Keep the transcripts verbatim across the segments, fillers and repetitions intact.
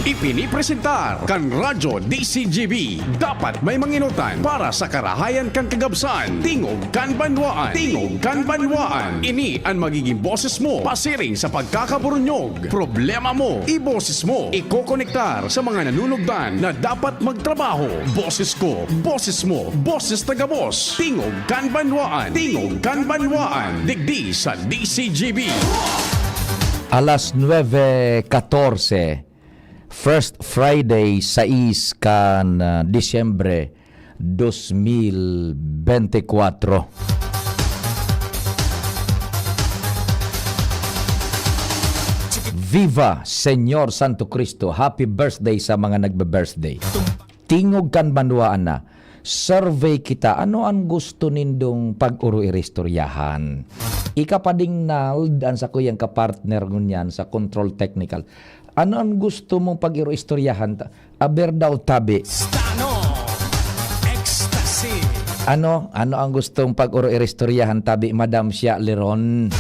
Ipinipresentar kan Radyo D C G B. Dapat may manginutan para sa karahayan kan kagabsan. Tingog kan Banwaan. Tingog kan Banwaan. Ini an magiging boses mo pasiring sa pagkakaburunyog. Problema mo, iboses mo. Ikokonektar sa mga nanunugdan na dapat magtrabaho. Boses ko, boses mo, boses tagabos. Tingog kan Banwaan. Tingog kan Banwaan. Digdi sa D C G B. Alas nuebe katorse, first Friday, sais kan, ah, Disyembre dos mil bente kwatro. Viva Señor Santo Cristo! Happy birthday sa mga nagbe-birthday. Tingog kan Banwaan na, survey kita, ano an gusto nindong pag-oro-iristoryahan? Ikapadingnal an sakuyang kapartner ngunyan sa control technical. Ano an gusto mong pag-oro-istoryahan ta? Aber daw tabi. Stano. Ecstasy. Ano? Ano ang gustong pag-oro-iristoryahan tabi, Madam Siya Leron?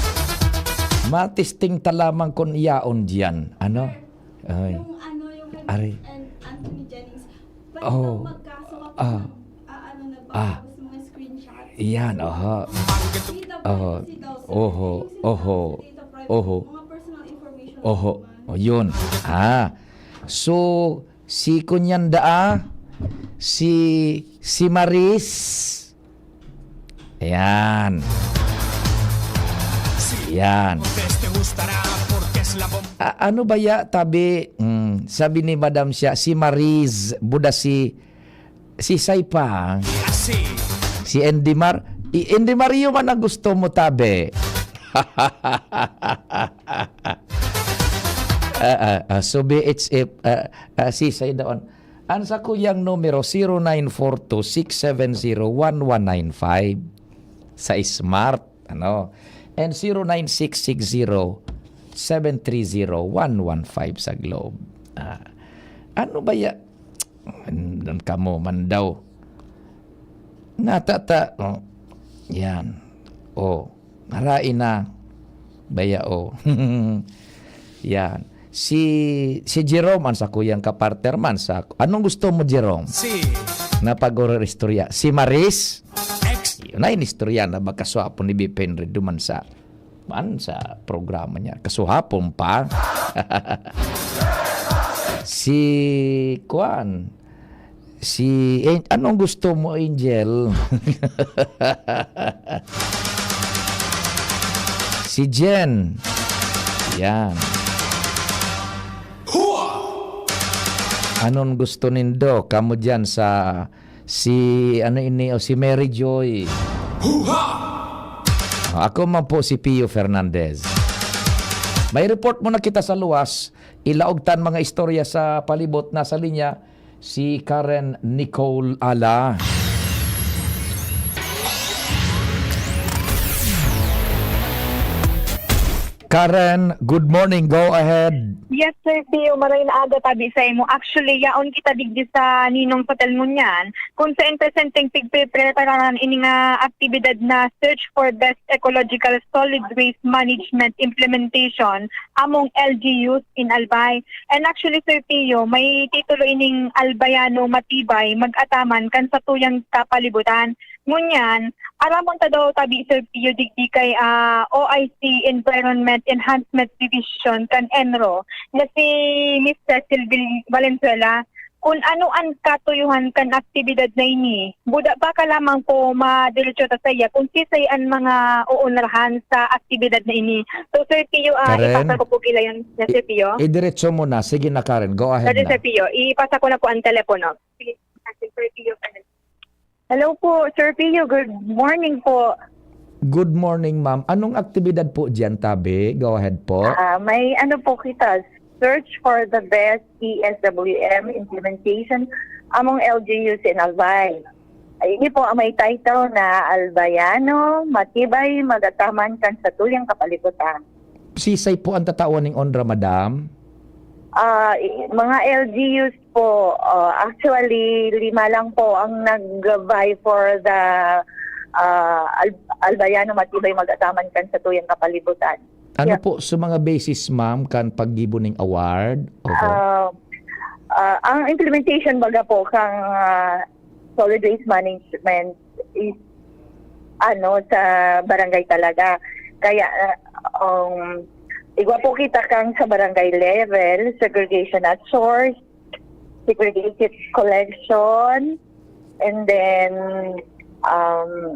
Matisting ta lamang kun yaon diyan. Ano? Ay. Yung ano, yung Aray. And Anthony Jennings. Pwede Oh. bang magkaso ako Ah. ng, ah, ano na ba, Ah. tapos mga screenshots? Yan, oho. Data Oho. privacy daw, sir. Oho. Yung sinasabi Oho. sa data privacy, Oho. mga personal information Oho. naman. O, yun. Ah. So, si Kunyan daa, si, si Maris, Ayan. Ayan. A-, ano ba ya, tabi? Mm, sabi ni Madam siya, si Mariz, buda si, si Saipa, si Endimar. I-, Endimar, iyo man ang gusto mo, tabi. Ah, ah, ah, so B H F, ah, ah, si Saidaon. Ang sakuyang numero, zero nine four two six seven zero one one nine five sa Smart, ano, and zero nine six six zero seven three zero one one five sa Globe. Ah, ano ba ya-, an, an kamo man daw? Natata-, oh, yan. Oh, maray na. Baya, oh. Yan. Si, si Jerome, ang sakuyang kapartner man sa, anong gusto mo, Jerome? Si Na pag-oro-istorya. Si Maris? Ex. Yun na, inistorya na magkaswapon ni Bipenre duman sa, man sa programa niya. Kasuhapon pa. Si, kuan, Si An-, anong gusto mo, Angel? Si Jen. Yan. Anong gusto nindo? Kamo diyan sa, si, ano ini, o si Mary Joy. Huha! Ako man po si Pio Fernandez. May report muna kita sa luwas. Ilaog tan mga istorya sa palibot. Nasa linya si Karen Nicole Ala. Karen, good morning. Go ahead. Yes, Sir Pio. Maray na aga tabi sa imo. Actually, yaon kita digdi sa Ninong Hotel ngunyan, kung saen presenteng pigpeprepararan ini nga aktibidad na Search for Best Ecological Solid Waste Management Implementation among L G Us in Albay. And actually, Sir Pio, may titulo ining Albayano Matibay, Mag-ataman kan satuyang kapalibutan. Ngunyan, aramon ta daw tabi, Sir Pio, digdi kay, ah, O I C Environment Enhancement Division kan ENRO, na si Miss Cecil Vil-, Valenzuela, kun ano an katuyohan kan aktibidad na ini. Buda baka lamang po madiretso ta saiya kun sisay an mga uunrahan sa aktibidad na ini. So, Sir Pio, ah, Karen, ipasa ko po kila yan, Sir Pio. I-, idiretso mo na. Sige na, Karen. Go ahead Sorry, na. Sir Pio. Ipasa ko na po ang telepono. Sige, Sir Pio. Hello po, Sir Pio. Good morning po. Good morning, ma'am. Anong aktibidad po diyan, tabi? Go ahead po. Ah, may ano po kita, Search for the Best E S W M Implementation among L G Us in Albay. Ay, ini po ang may title na Albayano, Matibay, Magataman kan Satuyang Kapalibutan. Sisay po ang tatawan ning onra, madam? Ah, i-, mga L G Us po, ah, actually, lima lang po ang nag-vie for the, ah, Al-, Albayano Matibay Mag-ataman kan Satuyang Kapalibutan. Ano Yeah. po sa mga basis, ma'am, kan paggibo ning award? Opo. Ah, Ah, ang implementation baga po kang, ah, solid waste management is ano, sa barangay talaga. Kaya, ah, um, igwa po kita kang sa barangay level, segregation at source, segregated collection, and then, um,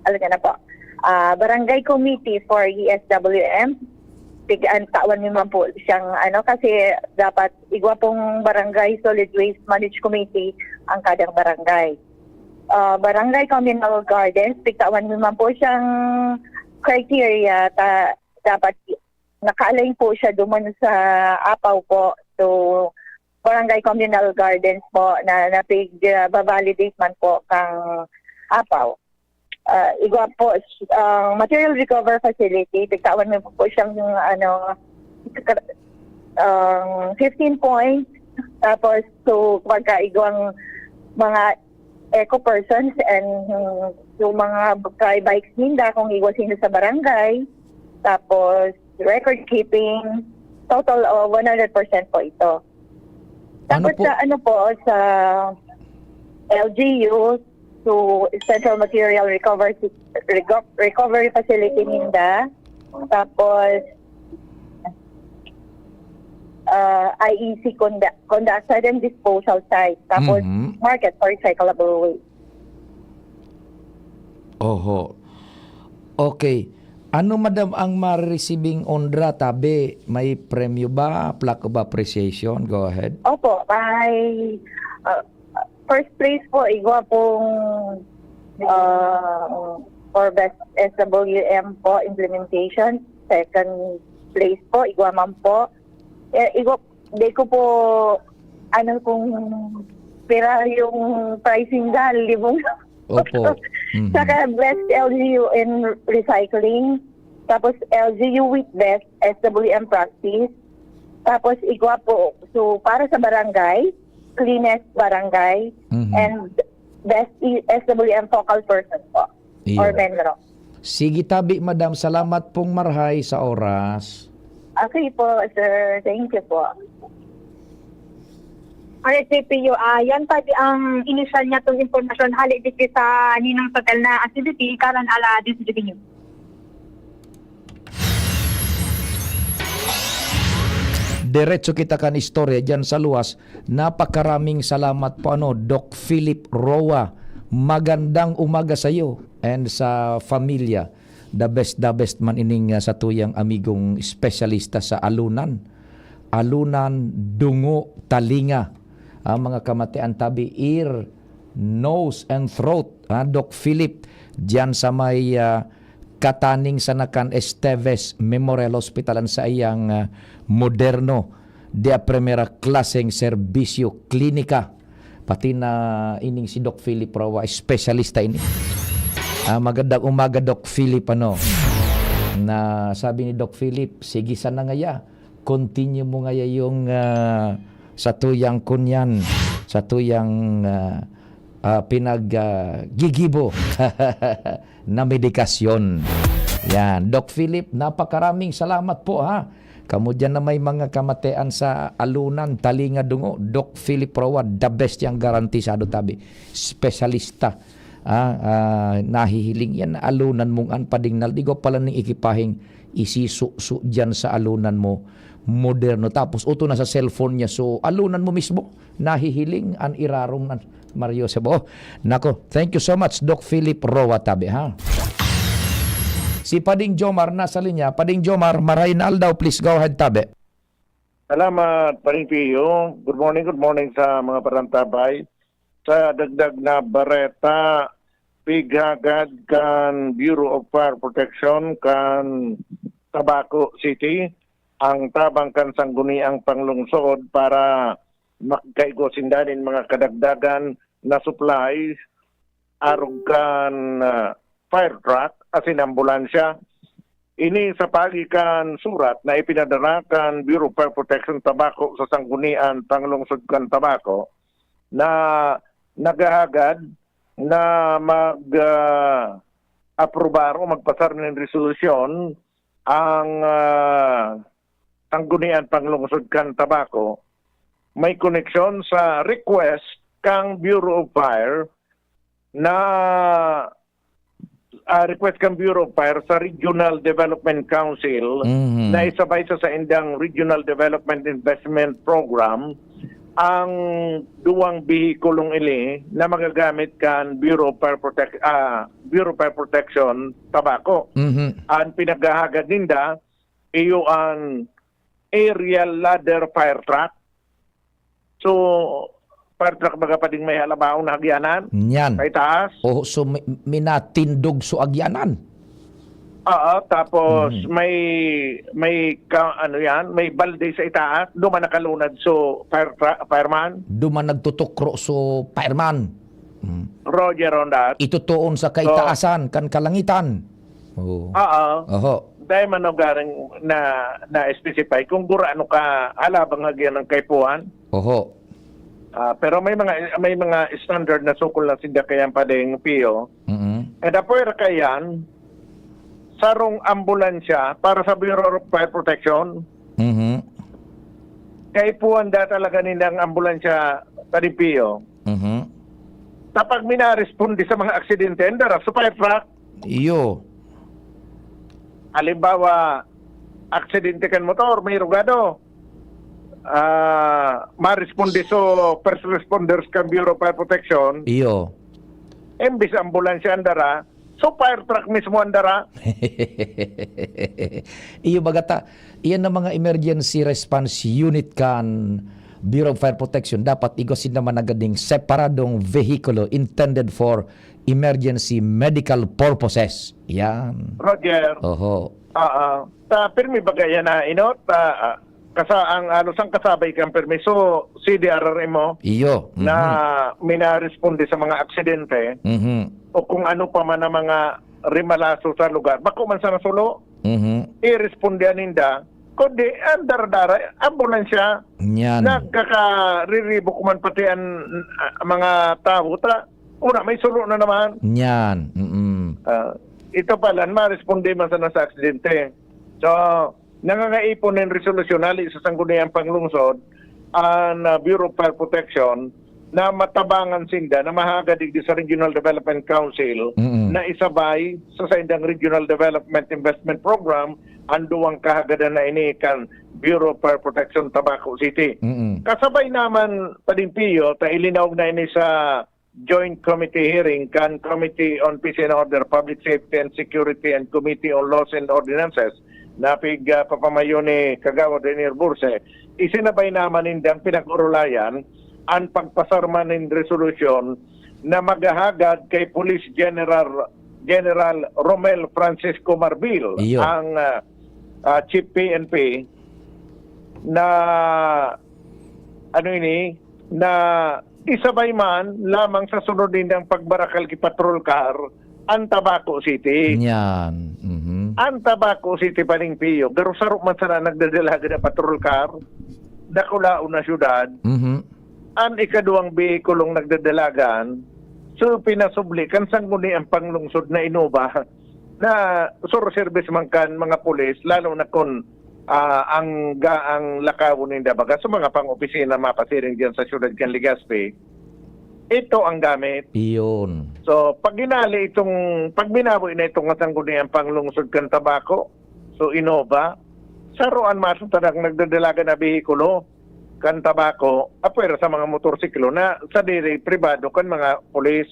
ano ka na po? Ah, barangay committee for E S W M. Tig-, an-, tawan mi man po siyang ano, kasi dapat igwa pong barangay solid waste managed committee ang kadang barangay. Ah, barangay communal gardens, pigtawan mi man po siyang criteria ta dapat i-, naka-align po siya duman sa apaw po. So, barangay communal gardens po na napig, ah, ba-validate man po kang apaw. Ah, igwa po, ah, material recovery facility, pigtawan mi po siyang ano, kar-, ang fifteen points. Tapos, so, pagka igwang mga eco persons and, hmm, yung mga tri-bikes ninda, kung igwa sinda sa barangay, tapos record keeping, total of one hundred percent po ito. Ano Tapos po? sa ano po, sa L G U, so Central Material Recovery, Reco-, Recovery Facility ninda. Tapos, ah, I E C conduct, conduct site and disposal site. Tapos, Mhm. market for recyclable waste. Oho. Okay. Ano, madam, ang mareresibing onra, tabi? May premyo ba? Plaque of appreciation? Go ahead. Opo, may, ah, first place po, igwa pong, ah, for best S W M po, implementation. Second place po, igwa man po. Eh, igwa, di ko po, ano, kung pira yung pricing dahil libong. Opo. Mhm. Saka best L G U in recycling. Tapos L G U with best S W M practice. Tapos igwa po. So, para sa barangay, cleanest barangay. Mhm. And best i-, S W M focal person po. Iyo. Or menro. Sige tabi, madam. Salamat pong marhay sa oras. Okay po, sir. Thank you po. R S A P U, ah, yan tabi ang inisyal niya tong impormasyon hali digdi sa Ninang Sotel na activity, karan alas diyes sa gabi. Diretso kita kan istorya diyan sa luwas. Napakaraming salamat po, ano, Doc Philip Roa. Magandang umaga sa iyo and sa familia. The best, the best man ining, ah, satuyang amigong espesyalista sa alunan. Alunan, dungo, talinga. Ang mga kamatian tabi, ear, nose, and throat. Ah, Doc Philip, diyan sa may, ah, kataning sa nakan Esteves Memorial Hospital an saiyang, ah, moderno, dia primera klaseng serbisyo, klinika. Pati na ining si Doc Philip Roa, espesyalista ini. Ah, magandang umaga, Doc Philip, ano. Na sabi ni Doc Philip, "Sige sana ngaya, continue mo ngaya yung, ah, satuyang kunyan, satuyang, ah, ah, pinag, ah, gigibo na medikasyon." Yan. Doc Philip, napakaraming salamat po, ha. Kamo diyan na may mga kamatean sa alunan, talinga, dungo, Doc Philip Roa, the best yang garantisado tabi. Espesyalista. Ah, ah, nahihiling yan, alunan mong an padingnal. Digo pala ning ekipaheng isisuso diyan sa alunan mo. Moderno. Tapos, uto na sa cellphone niya. So, alunan mo mismo. Nahihiling an irarom na Mario Sebo. Oh, nako, thank you so much, Doc Philip Roa tabi, ha? Si Pading Jomar nasa linya. Pading Jomar, maray na aldaw, please go ahead, tabi. Salamat, Pading Pio. Good morning, good morning sa mga parantabay. Sa dagdag na bareta, pighagad kan Bureau of Fire Protection kan Tabaco City ang tabang kan Sangguniang Panglungsod para makaigo sinda nin mga kadagdagan na supplies arog kan, ah, fire truck asin ambulansya. Ini sa paagi kan surat na ipinadara kan Bureau of Fire Protection Tabaco sa Sanggunian Panglungsod kan Tabaco na naghahagad na mag, ah, aprobar o magpasar nin resolusyon ang, ah, Sanggunian Panglungsod kan Tabaco may koneksyon sa request kang Bureau of Fire na, ah, request kang Bureau of Fire sa Regional Development Council Mhm. na isabay sa saindang Regional Development Investment Program ang duwang behikulong ini na magagamit kan Bureau of Fire Protect-, ah, Bureau of Fire Protection Tabaco. Mhm. Ang pinaghahagad ninda, iyo ang aerial ladder fire truck. So, fire truck baga pa ding may halabaon na agyanan? Nyan. Sa itaas? Oh, so mi-, minatindog so agyanan? Oo, tapos Mhm. may, may ka-, ano yan, may balde sa itaas, duman nakalunad so fire truck, fireman. Duman nagtutukro so fireman. Mm. Roger on that. Itutuon sa So, kaitaasan, kan kalangitan. Oo. Oo. Oho. Dahil man garing na, na-specify kung gurano ka halabang agyanan kaipuhan. Oho. Ah, pero may mga, may mga standard na sukol na sinda kaya pa ding P O. Mm-mm. And apwera kayan, sarong ambulansya para sa Bureau of Fire Protection. Mhm. Kaipuhan da talaga nindang ambulansya sa D P O. Mhm. Kapag minaresponde sa mga aksidente, ang dara sa fire truck. Iyo. Halimbawa, aksidente kan motor, may rugado. Ah, maresponde so first responders kan Bureau of Fire Protection. Iyo. Imbis ambulansya ang dara, so fire truck mismo ang dara. Iyo, baga ta, iyan ang mga emergency response unit kan Bureau of Fire Protection. Dapat igwa sinda man nagad ning separadong vehikulo intended for emergency medical purposes. Yan. Roger. Oho. Ah, ah. Ta, pirmi baga yan na inot, ah, ah, kasa-, ang, ano, sang kasabay kang permiso, C D R R M mo, Iyo. na Mhm. minaresponde sa mga aksidente Mhm. o kung ano pa man ang mga rimalaso sa lugar. Bako man sana sulo, Mhm. iresponde ninda, kundi ang dara-dara, ambulansya, Yan. nagkakariribok man pati ang, ah, mga tawo. Ta, una, may sulo na naman. Yan. Mm-mm. Ah, ito pala, maresponde man sana sa aksidente. So, nangangaipon nin resolusyon hali sa Sangguniang Panglungsod an, ah, Bureau of Fire Protection na matabangan sinda na mahagad digdi sa Regional Development Council Mm-mm. na isabay sa saindang Regional Development Investment Program an duwang kahagadan na ini kan Bureau of Fire Protection, Tabaco City. Mm-mm. Kasabay naman, Pading Pio, ta ilinaog na ini sa Joint Committee Hearing kan Committee on Peace and Order, Public Safety and Security and Committee on Laws and Ordinances na pig, ah, papamayo ni Kagawad Renier Burse. Isinabay naman nindang pinag-orolayan an pagpasar man nin resolusyon na maghahagad kay Police General, General Romel Francisco Marbil, Iyo. ang, ah, ah, Chief P N P, na, ano ini, na isabay man lamang sa sunod nindang pagbarakal ki patrol car, ang Tabaco City. Yan. Mhm. Ang Tabaco City, Pading Pio, garo saro man sana nagdadalagan na patrol car, dakulaon na syudad. Mhm. Ang ikaduwang behikulong nagdadalagan, so pinasubli kan Sangguniang Panglungsod na Innova, na sure service man kan mga pulis, lalo na kun, ah, ang ga-, ang lakawon ninda baga sa mga pang-opisina mapasiring diyan sa siyudad kan Legazpi, ito ang gamit. Iyon. So, pag inali itong, pag binawi na itong Sangguniang Panglungsod kan Tabaco, so Innova, saro an matatadang nagdadalagan na behikulo kan Tabaco, apwera sa mga motorsiklo na sadiri pribado kan mga pulis.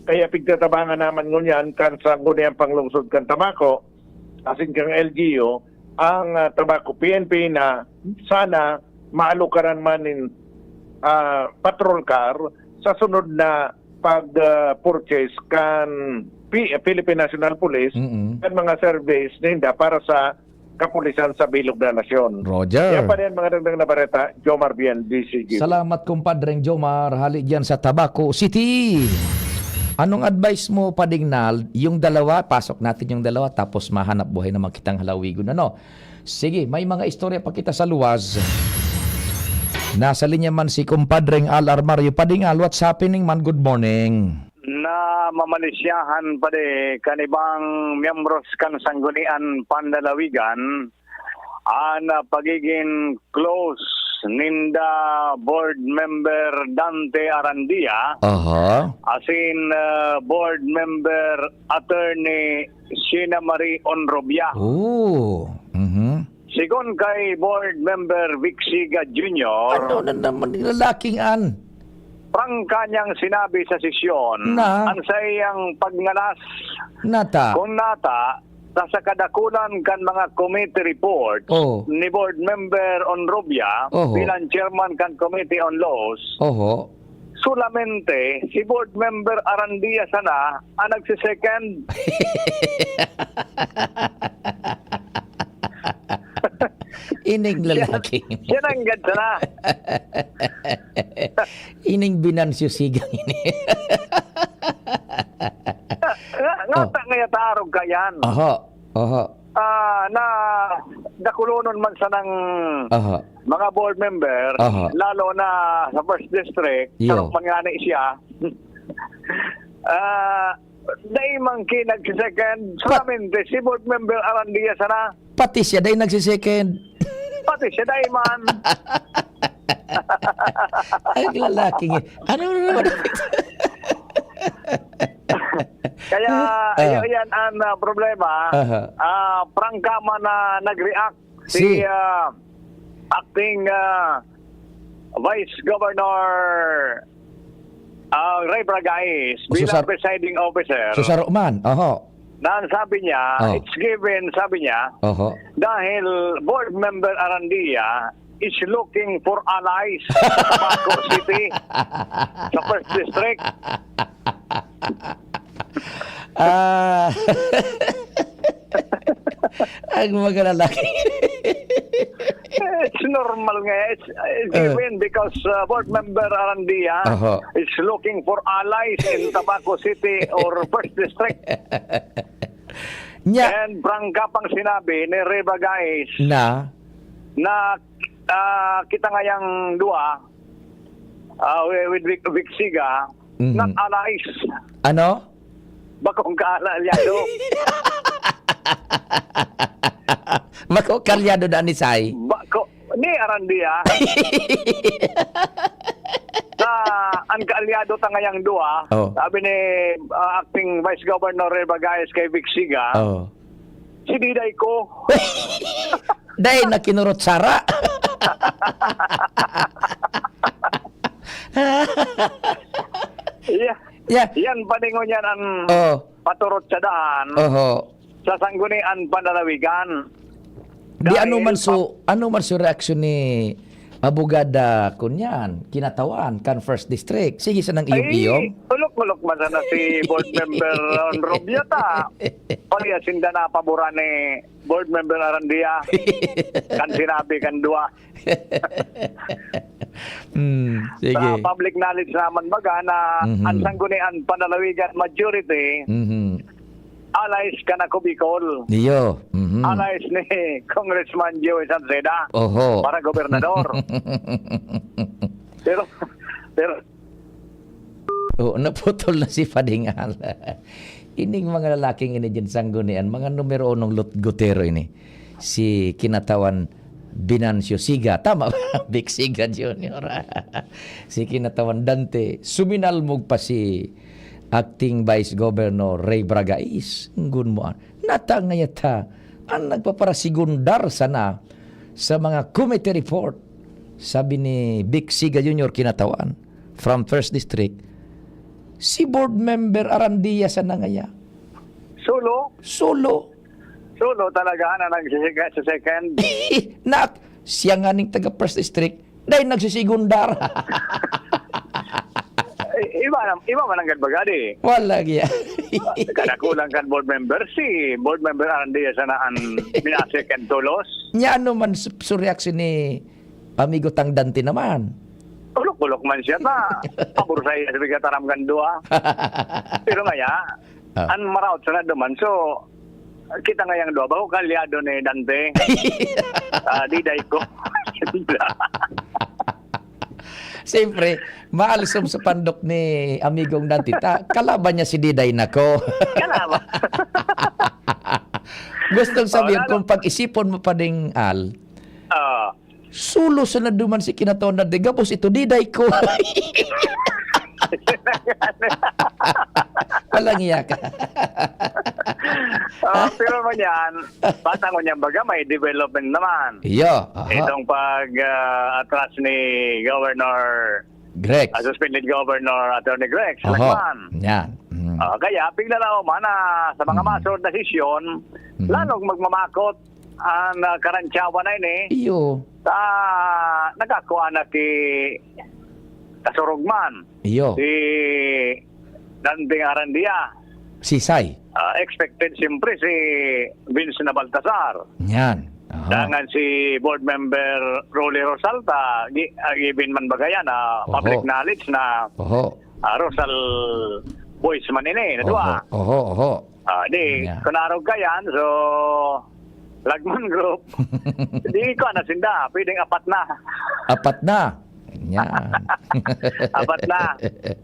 Kaya pigtatabangan naman ngunyan kan Sangguniang Panglungsod kan Tabaco, asin kan L G U, ang, ah, Tabaco P N P na sana maalukaran man nin, ah, patrol car sa sunod na pag, ah, purchase kan P-, Philippine National Police, Mm-mm. kan mga service ninda para sa kapulisan sa bilog na nasyon. Roger. Yan pa rin mga dagdag na bareta, Jomar Bien, D C G. Salamat, kumpadreng Jomar. Hali diyan sa Tabaco City. Anong advice mo, Pading Nal? Yung dalawa, pasok natin yung dalawa, tapos mahanap buhay naman kitang halawigon, ano? Sige, may mga istorya pa kita sa luwas. Nasa linya man si kumpadreng Al Armario. Pading Al, what's happening man? Good morning. Na mamalisyahan pa di kan ibang miyembros kan Sanggunian Panlalawigan an, ah, pagigin close ninda Board Member Dante Arandia, Aha. asin, ah, Board Member Attorney Sheena Marie Onrobia. Oh. Mhm. Sigon kay Board Member Vic Siga Junior, Ano na naman yung lalaking an? prangka niyang sinabi sa sesyon Na? ang saiyang pagngalas Nata? kung nata sa, sa kadakulan kan mga committee report Oh. ni Board Member Onrobia Oho. bilang chairman kan Committee on Laws, Oho. solamente si Board Member Arandia sana ang nagsisecond. Ining Siya, lalaki. siya nanggad sana. Ining binansyo sigang ini. Nga, nga, Oh. ta, ngaya taarog ka yan. Oho. Oho. Ah, na dakulonon man sanang Oho. mga board member, Oho. lalo na sa first district, Yo. sarong man ngani siya. Ah, dai man ki nagsisecond, Pat- solamente si board member Arandia sana. Pati siya, dai nagsisecond. Pati siya, dai man. Ang lalaking, ano na naman? Kaya, Ah. ayan, yan ang, ah, problema. Aha. Ah, prangka man na nag-react si, Si ah, acting, ah, Vice Governor, ah, Ray Bragais bilang Susar-, presiding officer. Susaro man, oho. Na ang sabi niya, Oh. it's given, sabi niya, Oho. dahil board member Arandia is looking for allies sa Tabaco City, sa first district. Ah, ang mga lalaki. It's normal nga. It's, it's Uh. given because, uh, board member Arandia Oho. is looking for allies in Tabaco City or first district. Nya And prangka pang sinabi ni Ray Bragais Na? na, ah, kita ngayang duwa, ah, wi-, with Vic, Vic Siga, Mhm. not allies. Ano? Bakong kaalyado. Bako kalyado na ni Sai. Bako, ni Arandia. Sa, ang kaalyado ta ngayang duwa, Oh. sabi ni, ah, acting Vice Governor Ray Bragais kay Vic Siga, Oh. "Si Diday ko." Dai na kinurot sara. Yeah. Yeah. Yan, paningon yan ang Oh. paturot sa daan. Oho. Sa sanggunian panlalawigan. Di ano Dahil man so, pa- ano man so reaksyon ni Abogada kunyan, Kinatawan, kan First District? Sige, sa nang Ay, iyong-iyong. ulok-ulok man sana si Board Member Ron Rubio ta. Pareha sinda na paboran ni Board Member Arandia. Kan sinabi kan duwa. Hmm, sige. Sa public knowledge naman baga na Mhm. ang sanggunian panlalawigan majority Mhm. allies kan Ako Bicol. Iyo. Mhm. Allies ni Congressman Joey Salceda Oho. para gobernador. Pero, pero Oh, naputol na si Pading Al. Ining mga lalaking ini dyan sanggunian, mga numero unong lutgutero ini. Si Kinatawan Binancio Siga. Tama ba? Vic Siga Junior. Si Kinatawan Dante. Suminalmog pa si Acting Vice Governor Ray Bragais. Ngun mo, ah. Natangay ta. Ang nagpaparasigundar sana sa mga committee report. Sabi ni Vic Siga Junior Kinatawan from First District, si Board Member Arandia sana ngaya. Solo? Solo. Solo talaga na nagsisiga sa second. Nak, siya nga ning taga First District, dahil nagsisigundar. Ay, iba na, iba man ang gadbagadi. Wala giya. Kada kulang kan board member, si board member Arandia sana ang minasecond tulos. Nya ano man su-, su reaksyon ni Amigo tang Dante naman? Ulok-ulok man siya ta. Pabor sa iya, sabi ka, taram kan duwa. Pero ngaya, Ah. an maraot sa naduman. So, kita ngayang duwa, bako kalyado ni Dante. Ah, Diday ko. Siyempre, maalsom sa pandok ni Amigong Dante, ta, kalaban niya si Diday nako. Kalaban. Gustong sabihin, Oh, lalo kung pag-isipon mo pa ding Al, Ah. Sulo sa naduman si kinataon na di, gabos ito, diday ko. Walang iya ka. Ah, pero man yan, basta ko niyan baga, may development naman. Iyo, aha. Itong pag ah, atras ni Governor, Grex. ah, suspended Governor Attorney Grex Oho. Lacman. Yan. Mm. Ah, kaya pigla na man ah, sa mga Mm. masunod na sesyon, Mhm. lalong magmamakot ang ah, karantyawan na ini Iyo. sa nagkakuha na ki kasurog man, Iyo. si Dante Arandia. Sisay. Ah, expected siyempre si Vince na Baltasar. Yan. Aha. Dangan si board member Rolly Rosalta, gi, ah, given man baga yan, ah, Oho. public knowledge na Oho. ah, Rosal boys man ini, na duwa. Oho. Oho. Oho. Ah, di, Yeah. kung narog ka yan, so, Lagman Group, di ko na sinda, pwedeng apat na. Apat na. Yan. Apat na.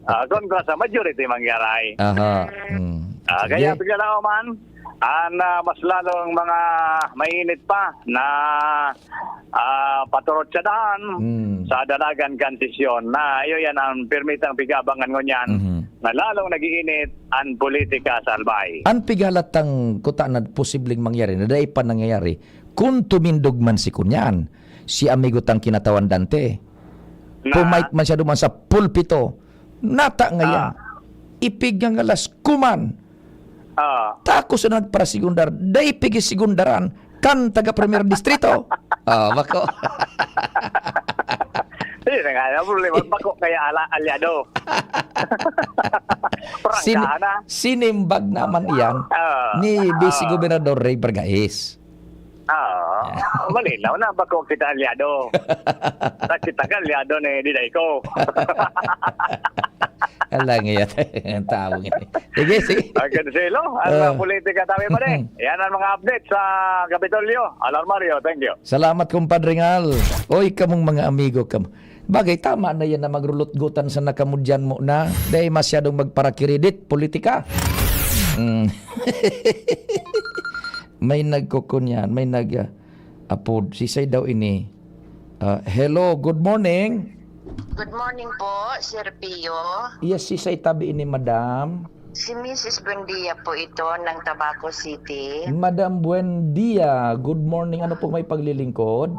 Ah, kung ko sa majority mangyaray. Aha. Mm. Ah, Sige. kaya pigla na man, ang ah, mas lalong mga mainit pa na ah, paturot sa daan Mm. sa dalagan kan sesyon na iyo yan ang pirmitang pigabangan ngunyan Mhm. na lalong nag-iinit ang politika sa Albay. An pighalatang kuta na posibleng mangyari na dai pa nangyayari, kun tumindog man si kunyan, si amigo tang kinatawan Dante. Na- Pumait man siya duman sa pulpito, nata ngayan, Ah. ipig nga ngalas kuman, Ah, takos na nagparasegundar, dai pigi segundaran, kan taga Primer Distrito. Ah, bako. Yun na nga, ang problema, bako kaya ala, alyado. Sin- Prangkahan na. Sinimbag naman iyan Ah, ni Vice ah. Gobernador Ray Bargais. Ah, malinaw na, bako kita alyado. Sa kita ka alyado ni Diday ko. Alang iya, ang tao nga. Sige, sige. Ang kanselo, ang Ah. mga politika tabi pa rin. Yan ang mga update sa Kapitolyo. Alarmario, thank you. Salamat, Compadre Ngal. Oy, kamong mga amigo kam. Bagay, tama na yan na magrulutgutan sa nakamudyan mo na. Dahil masyadong magparakiridit, politika. Mm. May nagkukunyan, may nag, ah, apod. Sisay daw ini. Ah, hello, good morning. Good morning po, Sir Pio. Yes, sisay tabi ini, madam. Si Missus Buendia po ito ng Tabaco City. Madam Buendia, good morning. Ano po may paglilingkod?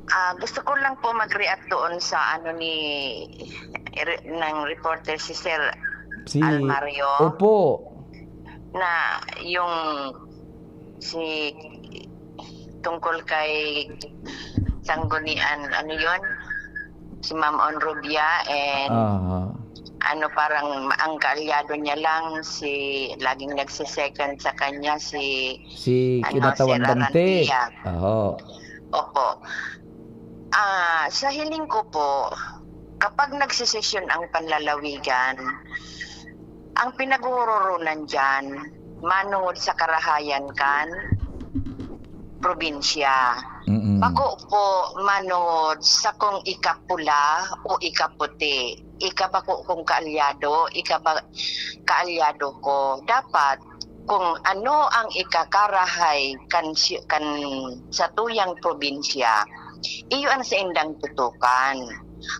Ah, gusto ko lang po mag-react doon sa ano ni re- ng reporter si Sir Si Almario Opo. Na yung si tungkol kay Sanggunian, ano yon? Si Ma'am Onrubia and Ah, ano, parang ang kaalyado niya lang si laging nagse-second sa kanya si si ano, kinatawan Sir Dante. Arantia. Oho. Opo. Ah, sa hiling ko po, kapag nagsesesyon ang panlalawigan, ang pinaghuhururunan diyan manungod sa karahayan kan probinsya. Mm-mm. Bako po manungod sa kung ikapula o ikaputi. Ika bako kong kaalyado, ika ba, kaalyado ko. Dapat kung ano ang ikakarahay kan si- kan satuyang probinsya, iyo ang saindang tutukan.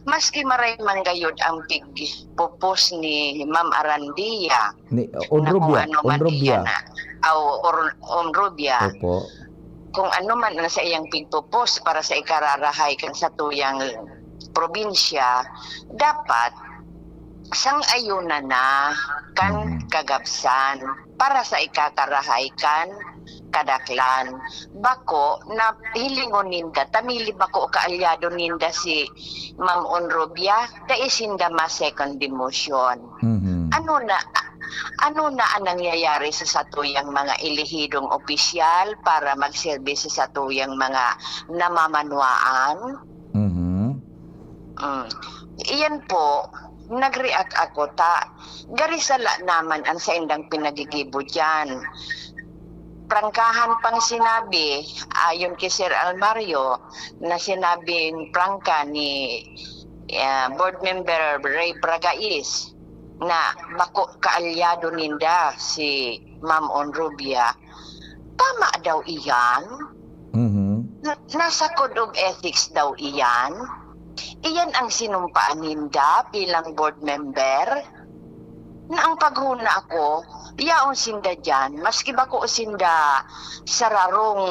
Maski maray man gayud ang pigpupos ni Ma'am Arandia Ni na kung Onrubia, ano man Onrubia. Iya na, aw, or, Onrubia, Opo. kung ano man ang sa iyang pigpupos para sa ikararahay kan satuyang probinsya, dapat sang-ayunan na kan Mhm. kagabsan para sa ikakarahay kan kadaklan. Bako na hilingon ninda, ta mili bako kaalyado ninda si Ma'am Onrubia, dai sinda ma-second demotion. Mhm. Ano na ano na ang nangyayari sa satuyang mga elehidong opisyal para magserbi sa satuyang mga namamanwaan? Mhm. Mm. Iyan po, nag-react ako ta gari sala naman ang saindang pinagigibo diyan. Prangkahan pang sinabi, ayon kay Sir Almario, na sinabing prangka ni ah, Board Member Ray Bragais na bako kaalyado ninda si Ma'am Onrubia. Tama daw iyan? Mhm. Na, Nasa Code of Ethics daw iyan. Iyan ang sinumpaan ninda bilang board member. Na ang paghuna ko, yaon sinda diyan, maski bako sinda sa rarong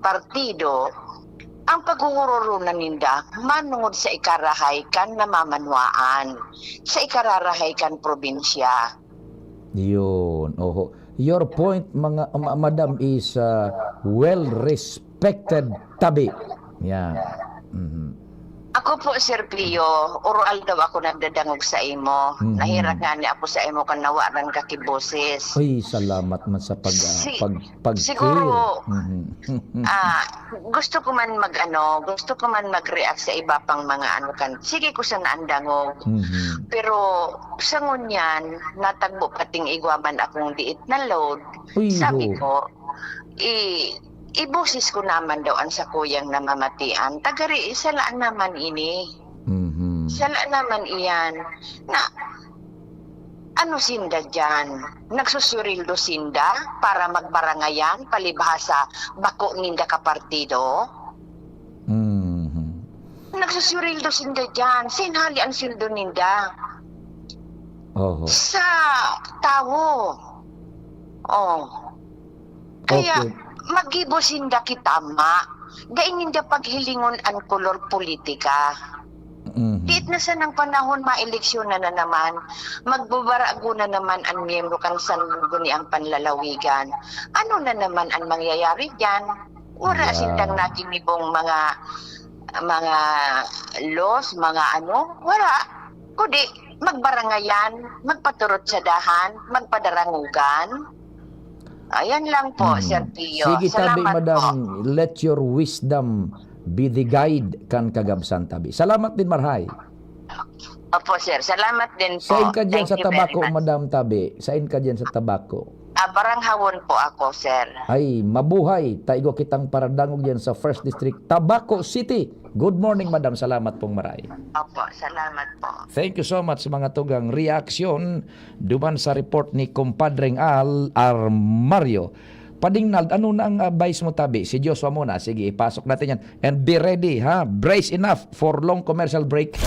partido, ang paghuhururunan ninda manongod sa ikarahay kan namamanwaan, sa ikararahay kan probinsya. Yun, oho. Your point, mga ma- madam, is uh, well respected, tabi. Yan. Mhm. Ako po, Sir Pio, urual daw ako nagdadangog sa imo. Mhm. Nahirak nga ni ako sa imo kan nawaran ka ki boses. Uy, salamat man sa pag, ah, Si- pag, pag siguro, Mhm. Ah, gusto ko man mag-ano, gusto ko man mag-react sa iba pang mga ano kan. Sige ko sana ang dangog. Mhm. Pero sa ngunyan, natagbo pating igwa man akong diit na load. Uy, Sabi ho. ko, i iboses ko naman daw ang sakuyang namamatian. Tagari, sala naman ini. Mhm. Sala naman iyan. Na, ano sinda dyan? Nagsusurildo sinda para magbarangayan, palibhasa, bako ninda ka partido? Mhm. Nagsusurildo sinda dyan. Sinhali ang sweldo ninda Oho. sa tawo. Oh. Kaya, Okay. maggibo sinda ki tama. Dai ninda paghilingon an kolor politika. Mhm. Diit na sanang panahon, maeleksyon na, na naman. Magbabarago na naman an miyembro kan Sangguniang Panlalawigan. Ano na naman ang mangyayari diyan? Wala Yeah. sindang naginibong mga, mga laws, mga ano. Wala. Kundi, magbarangayan, magpaturot sa dahan, magpadarangugan. Ayan lang po, Mhm. Sir Pio. Sige, tabi, Salamat madam. po. Let your wisdom be the guide kan kagabsan, tabi. Salamat din, marhay. Opo, sir. Salamat din po. Sain ka dyan Thank sa you very Tabaco, much. Madam Tabi? Sain ka dyan sa Tabaco? Ah, Baranghawon po ako, sir. Ay, mabuhay. Taigwa kitang paradangog dyan sa First District, Tabaco City. Good morning, Madam. Salamat pong maray. Opo, salamat po. Thank you so much sa mga tugang reaksyon duman sa report ni Kumpadreng Al Armario. Padingnald, ano na ang advice mo, tabi? Si Joshua muna. Sige, ipasok natin yan. And be ready, ha? Brace enough for long commercial break.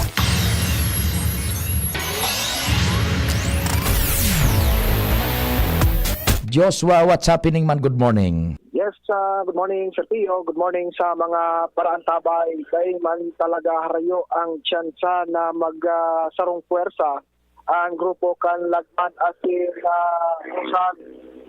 Joshua, what's happening man? Good morning. Yes, ah, good morning, Sir Pio. Good morning sa mga paraantabay. Dai man talaga harayo ang tsansa na mag, ah, sarong puwersa ang grupo kan Lagman asin, ah, Rosal.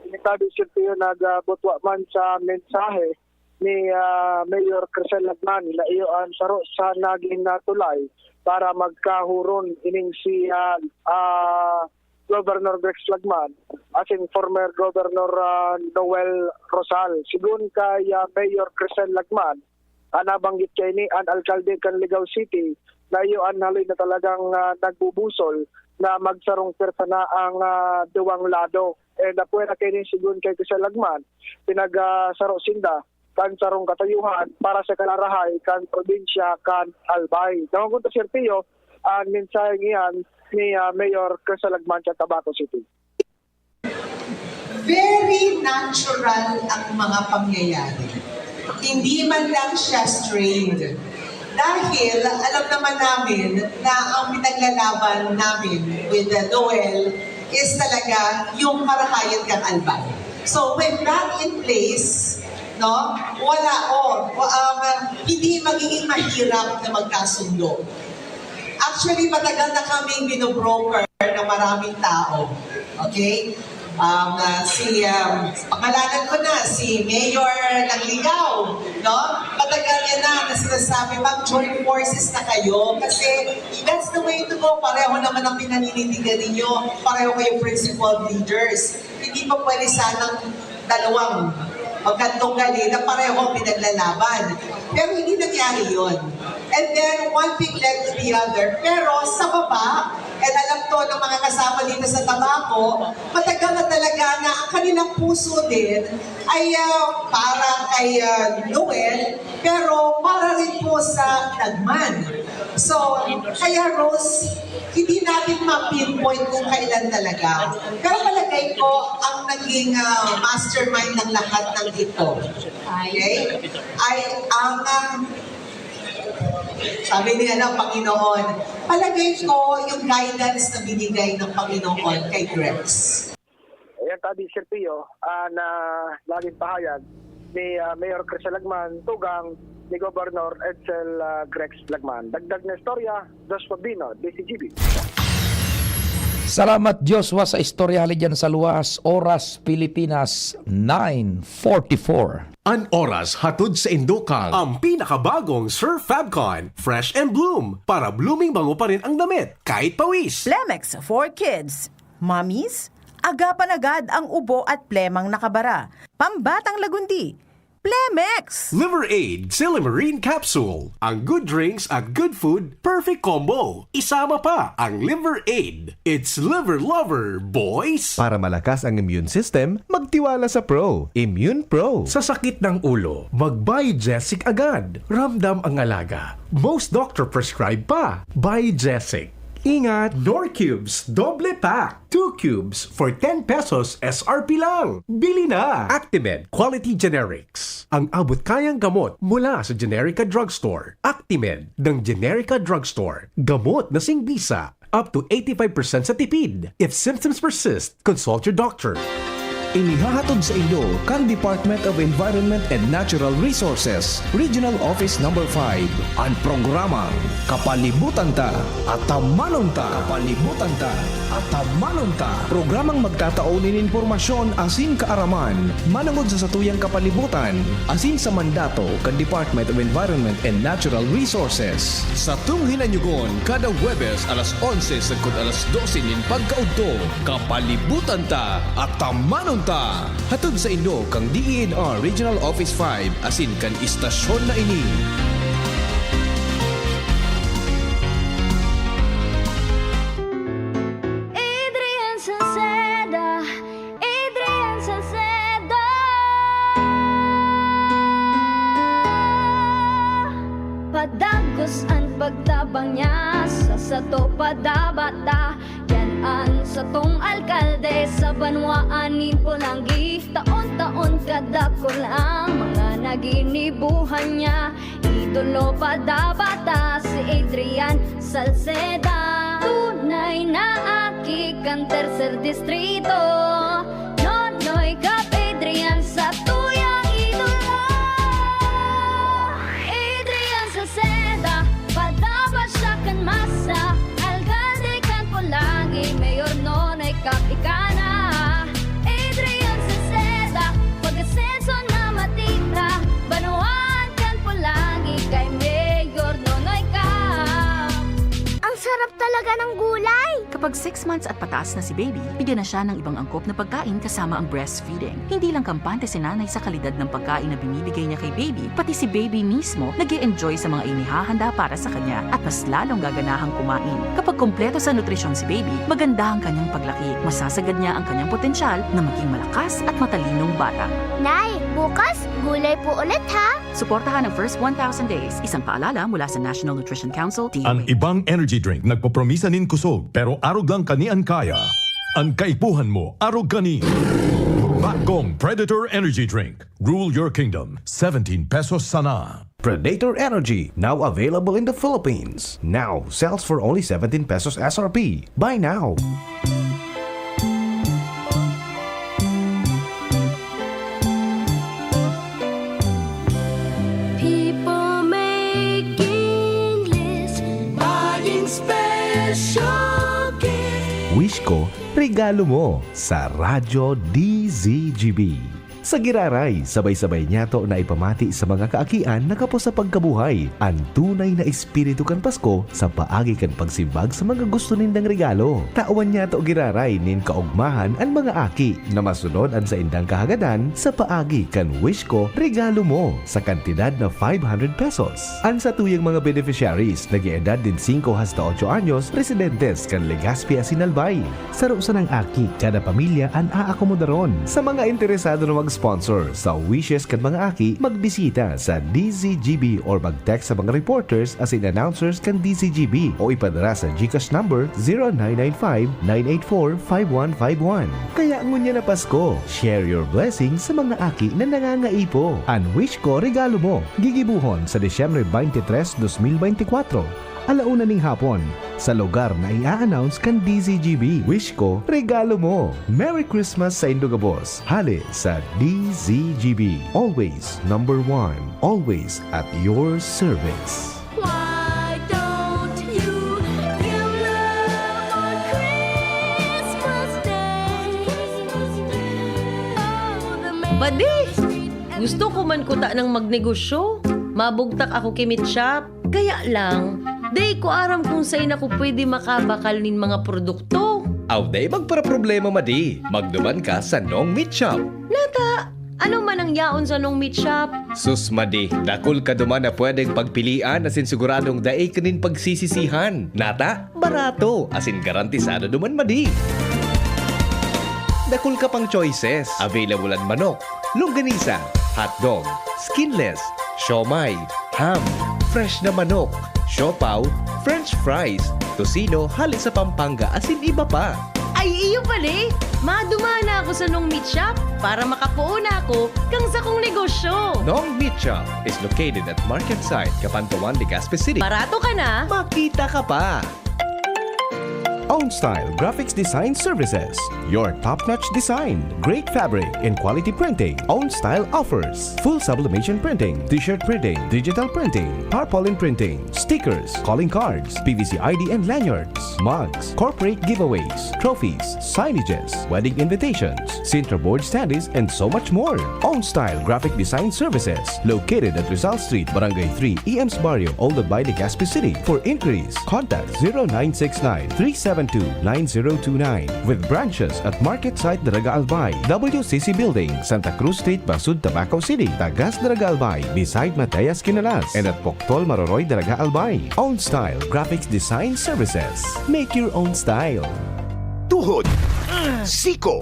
Ini tabi, Sir Pio, nagbutwa man sa mensahe ni, ah, Mayor Crisel Lagman na iyo ang saro sa nagin natulay para magkahuron ining si, ah, ah, Governor Rex Lagman asin former Governor, ah, Noel Rosal. Sigon kay, ah, Mayor Crisel Lagman, ang nabanggit kaini an alkalde kan Ligao City na iyo an haloy na talagang, ah, nagbubusol na magsarong pwersa na ang, ah, duwang lado. And, ah, pwera kaini, sigon kay Crisel Lagman, pinagsaro sinda kan sarong katuyuhan para sa kararahay kan probinsya kan Albay. Dangogon ta, Sir Pio, ang mensaheng iyan ni, ah, Mayor Crisel Lagman sa Tabaco City. Very natural ang mga pangyayari. Hindi man lang siya strained. Dahil alam naman namin na ang pinaglalaban namin with, uh, Noel is talaga yung marahayan kang Albay. So with that in place, no, wala, oh, um, hindi magiging mahirap na magkasundo. Actually, matagal na kaming binobroker ng maraming tao. Okay? Um, ah, si, um, pangalanan ko na, si Mayor ng Ligao, no? Matagal niya na na sinasabi, "Mag-join forces na kayo." Kasi that's the way to go. Pareho naman ang pinaninindigan ninyo. Pareho kayo principled leaders. Hindi pa pwede sanang dalawang magkantong gali na pareho pinaglalaban. Pero hindi nangyari yon. And then, one thing led to the other. Pero sa baba, and alam to ng mga kasama dito sa Tabaco, matagal na talaga na ang kanilang puso din ay, ah, para kay, ah, Noel, pero para rin po sa sa Lagman. So, kaya Rose, hindi natin ma-pinpoint kung kailan talaga. Pero palagay ko, ang naging ah, mastermind ng lahat ng ito, okay, ay ang, ah, sabi niya ng Panginoon, palagay ko yung guidance na binigay ng Panginoon kay Grex. Ayan, tabi, Sir Pio, ah, na naging pahayag ni ah, Mayor Chris Lagman, tugang ni Governor Edsel ah, Grex Lagman. Dagdag na istorya, Joshua Bino, D C G B. Salamat, Joshua, sa istorya hali dyan sa luwas. Oras, Pilipinas, nine forty-four. An oras hatod sa Indokang. Ang pinakabagong Surf Fabcon, Fresh and Bloom, para blooming bango pa rin ang damit, kahit pawis. Plemex for kids. Mommies, agapan agad ang ubo at plemang nakabara. Pambatang lagundi. Plemex! Liver Aid, Silymarin Capsule. Ang good drinks at good food, perfect combo. Isama pa ang Liver Aid. It's Liver Lover, boys! Para malakas ang immune system, magtiwala sa Pro. Immune Pro. Sa sakit ng ulo, mag-Biogesic agad. Ramdam ang alaga. Most doctor prescribe pa. Biogesic. Ingat! Nor Cubes, doble pack. Two cubes for ten pesos S R P lang. Bili na! Actimed Quality Generics. Ang abot kayang gamot mula sa Generica Drugstore. Actimed ng Generica Drugstore. Gamot na singbisa. Up to eighty-five percent sa tipid. If symptoms persist, consult your doctor. Inihahatod sa inyo kan Department of Environment and Natural Resources, Regional Office Number five, an programang Kapalibutan Ta, Atamanon Ta. Kapalibutan Ta, Atamanon Ta. Programang magtatao nin impormasyon asin kaaraman manongod sa satuyang kapalibutan asin sa mandato kan Department of Environment and Natural Resources. Satong hinanyugon kada Huwebes alas onse sagkod alas dose nin pagkaudto. Kapalibutan Ta, Atamanon Ta. Hatod saindo kan D E N R Regional Office five asin kan istasyon na ini. Adrian Salceda, Adrian Salceda. Padagos an pagtabang niya sa sato padabata. Yan an satong alkalde sa banwaan nin Polangi. Taon-taon kadakul ang mga naginibuhan niya. Idolo pa dapat ta si Adrian Salceda. Tunay na aki kan tercer distrito. Nonoy Cap Adrian sa tuyang idolo. Adrian Salceda, padapat siya kan masa. Alkalde kan Polangi, Mayor Nonoy Cap ika na. Adrian Salceda, pag-asenso na matita. Banwaan kan Polangi kay Mayor Nonoy Cap. Ang sarap talaga ng gulay! Kapag six months at pataas na si baby, bigyan na siya ng ibang angkop na pagkain kasama ang breastfeeding. Hindi lang kampante si nanay sa kalidad ng pagkain na binibigay niya kay baby, pati si baby mismo nag enjoy sa mga inihahanda para sa kanya at mas lalong gaganahang kumain. Kapag kompleto sa nutrisyon si baby, maganda ang kanyang paglaki, masasagad niya ang kanyang potensyal na maging malakas at matalinong bata. Nay, bukas, gulay po ulit ha! Suportahan ang first one thousand days, isang paalala mula sa National Nutrition Council, D O H. Ang ibang energy drink nagpopromisa nin kusog, pero arog lang kani an kaya. An kaipuhan mo, arog kani. Bagong Predator Energy Drink. Rule your kingdom. Seventeen pesos sana. Predator Energy, now available in the Philippines. Now sells for only seventeen pesos S R P. Buy now. People making lists, buying special gifts. Wish ko, regalo mo sa Radyo D Z G B. Sa giraray, sabay-sabay niyato na ipamati sa mga kaakian na kapos sa pagkabuhay an tunay na espiritu kan Pasko sa paagi kan pagsimbag sa mga gusto nindang regalo. Tawan niyato giraray nin kaogmahan an mga aki na masunod an saindang kahagadan sa paagi kan Wish Ko, Regalo Mo sa kantidad na five hundred pesos. An satuyang mga beneficiaries nag-eedad nin singko hasta otso anyos, residentes kan Legazpi asin Albay. Saro sanang aki kada pamilya an aakomodaron. Sa mga interesado na mag Sponsor sa wishes kan mga aki, magbisita sa D Z G B or mag-text sa mga reporters asin announcers kan D Z G B o ipadara sa GCash number zero nine nine five nine eight four five one five one. Kaya ngunyan na Pasko, share your blessings sa mga aki na nangangaipo. An Wish Ko Regalo Mo, gigibohon sa Disyembre twenty-three, dos mil beintikwatro, ala una ning hapon, sa lugar na i-a-announce kan D Z G B. Wish Ko Regalo Mo. Merry Christmas saindo gabos. Hale sa D Z G B. Always number one. Always at your service. Why don't you give love on Christmas Day? Oh, the Badi! merry street and Gusto ko man kuta ng magnegosyo. Mabugtak ako ki Meat Shop. Kaya lang, dai ko aram kung sain ako pwede makabakal nin mga produkto. Aw, dai magparaproblema, Madi. Magduman ka sa Nong Meat Shop. Nata, ano man ang yaon sa Nong Meat Shop? Sus, Madi, dakul ka duman na pwedeng pagpilian asin siguradong dai ka nin pagsisisihan. Nata, barato, asin garantisado duman, Madi. Dakul ka pang choices. Available an manok, longganisa, hotdog, skinless, siomai, ham, fresh na manok, siopaw, french fries, tocino hale sa Pampanga asin iba pa. Ay, iyo pala eh! Madumana ako sa Nong Meat Shop para makapoon ako kang sakong negosyo. Nong Meat Shop is located at Market Site, Cabanatuan, Legazpi City. Barato ka na! Makita ka pa! Own Style Graphics Design Services. Your top-notch design, great fabric, and quality printing. Own Style offers full sublimation printing, t-shirt printing, digital printing, tarpaulin printing, stickers, calling cards, P V C I D and lanyards, mugs, corporate giveaways, trophies, signages, wedding invitations, Sintra board standees, and so much more. Own Style Graphic Design Services, located at Rizal Street, Barangay three, E M's Barrio, Old Albay, Legazpi City. For inquiries, contact zero nine six nine, three seven two, nine zero two nine. With branches at Market Site Daraga Albay, W C C Building, Santa Cruz Street, Basud, Tabaco City, Tagas Daraga Albay, beside Mateas Quinalas, and at Poctol Maroroy Daraga Albay. Own Style Graphics Design Services. Make your own style. Tuhod, siko,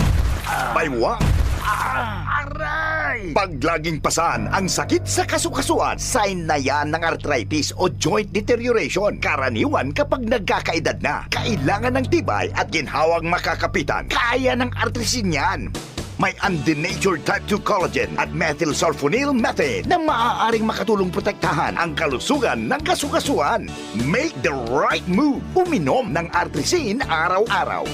baywa, aray! Pag laging pasan ang sakit sa kasukasuan, sign na yan ng arthritis o joint deterioration. Karaniwan kapag nagkakaedad na, kailangan ng tibay at ginhawang makakapitan. Kaya ng Artrisin yan. May undenatured type two collagen at methylsulfonyl methane na maaaring makatulong protektahan ang kalusugan ng kasukasuan. Make the right move. Uminom ng Artrisin araw-araw.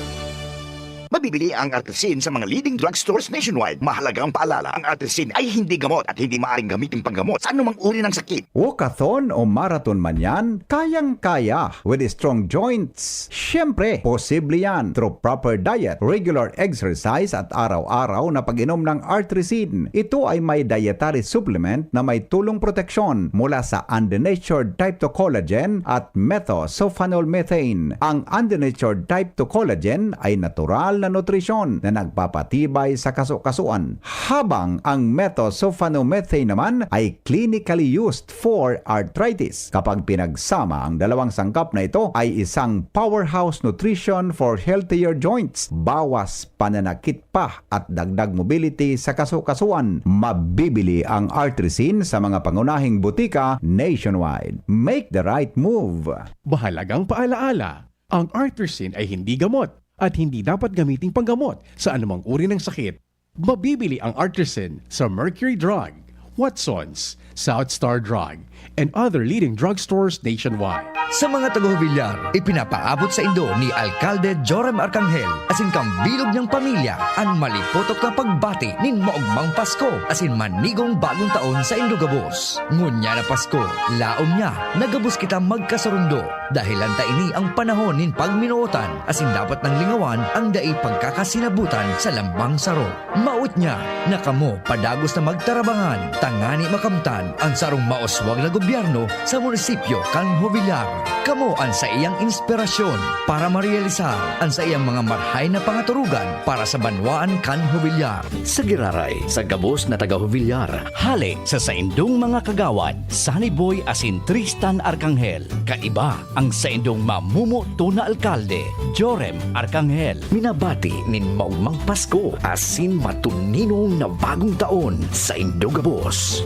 Mabibili ang Artrisin sa mga leading drugstores nationwide. Mahalagang paalala, ang Artrisin ay hindi gamot at hindi maaaring gamitin panggamot sa anumang uri ng sakit. Walkathon o marathon man yan, kayang-kaya with strong joints. Siyempre, posible yan through proper diet, regular exercise at araw-araw na pag-inom ng Artrisin. Ito ay may dietary supplement na may tulong proteksyon mula sa undenatured type two collagen at methylsulfonyl methane. Ang undenatured type two collagen ay natural na nutrisyon na nagpapatibay sa kasukasuan, habang ang methylsulfonyl methane naman ay clinically used for arthritis. Kapag pinagsama, ang dalawang sangkap na ito ay isang powerhouse nutrition for healthier joints. Bawas pananakit pa at dagdag mobility sa kasukasuan. Mabibili ang Artrisin sa mga pangunahing butika nationwide. Make the right move! Mahalagang paalaala, ang Artrisin ay hindi gamot at hindi dapat gamiting panggamot sa anumang uri ng sakit. Mabibili ang Artrisin sa Mercury Drug, Watson's, South Star Drug, and other leading drugstores nationwide. Sa mga taga-Jovellar, ipinapaabot sa indo ni Alcalde Joram Arcangel asin kan bilog niyang pamilya an malipotok na pagbati nin maogmang Pasko asin manigong bagong taon sa indo gabos. Ngunyan na Pasko, laom niya na gabos kita magkasurundo. Dahelan ta ini ang panahon nin pagminootan asin dapat nang lingawan ang dai pagkakasinabutan sa lambang saro. Maot niya na kamo padagos na magtarabangan, tangani makamtan an sarong mauswag na gobyerno sa munisipyo kan Jovellar. Kamo an saiyang inspirasyon para marealisar an saiyang mga marhay na pangaturugan para sa banwaan kan Jovellar. Sa giraray sa gabos na taga Jovellar, hale sa saindong mga kagawad, Sunny Boy asin Tristan Arcangel, kaiba ang saindong mamumoto na alkalde, Jorem Arcangel. Minabati nin maogmang Pasko asin matuninong na bagong taon saindo gabos.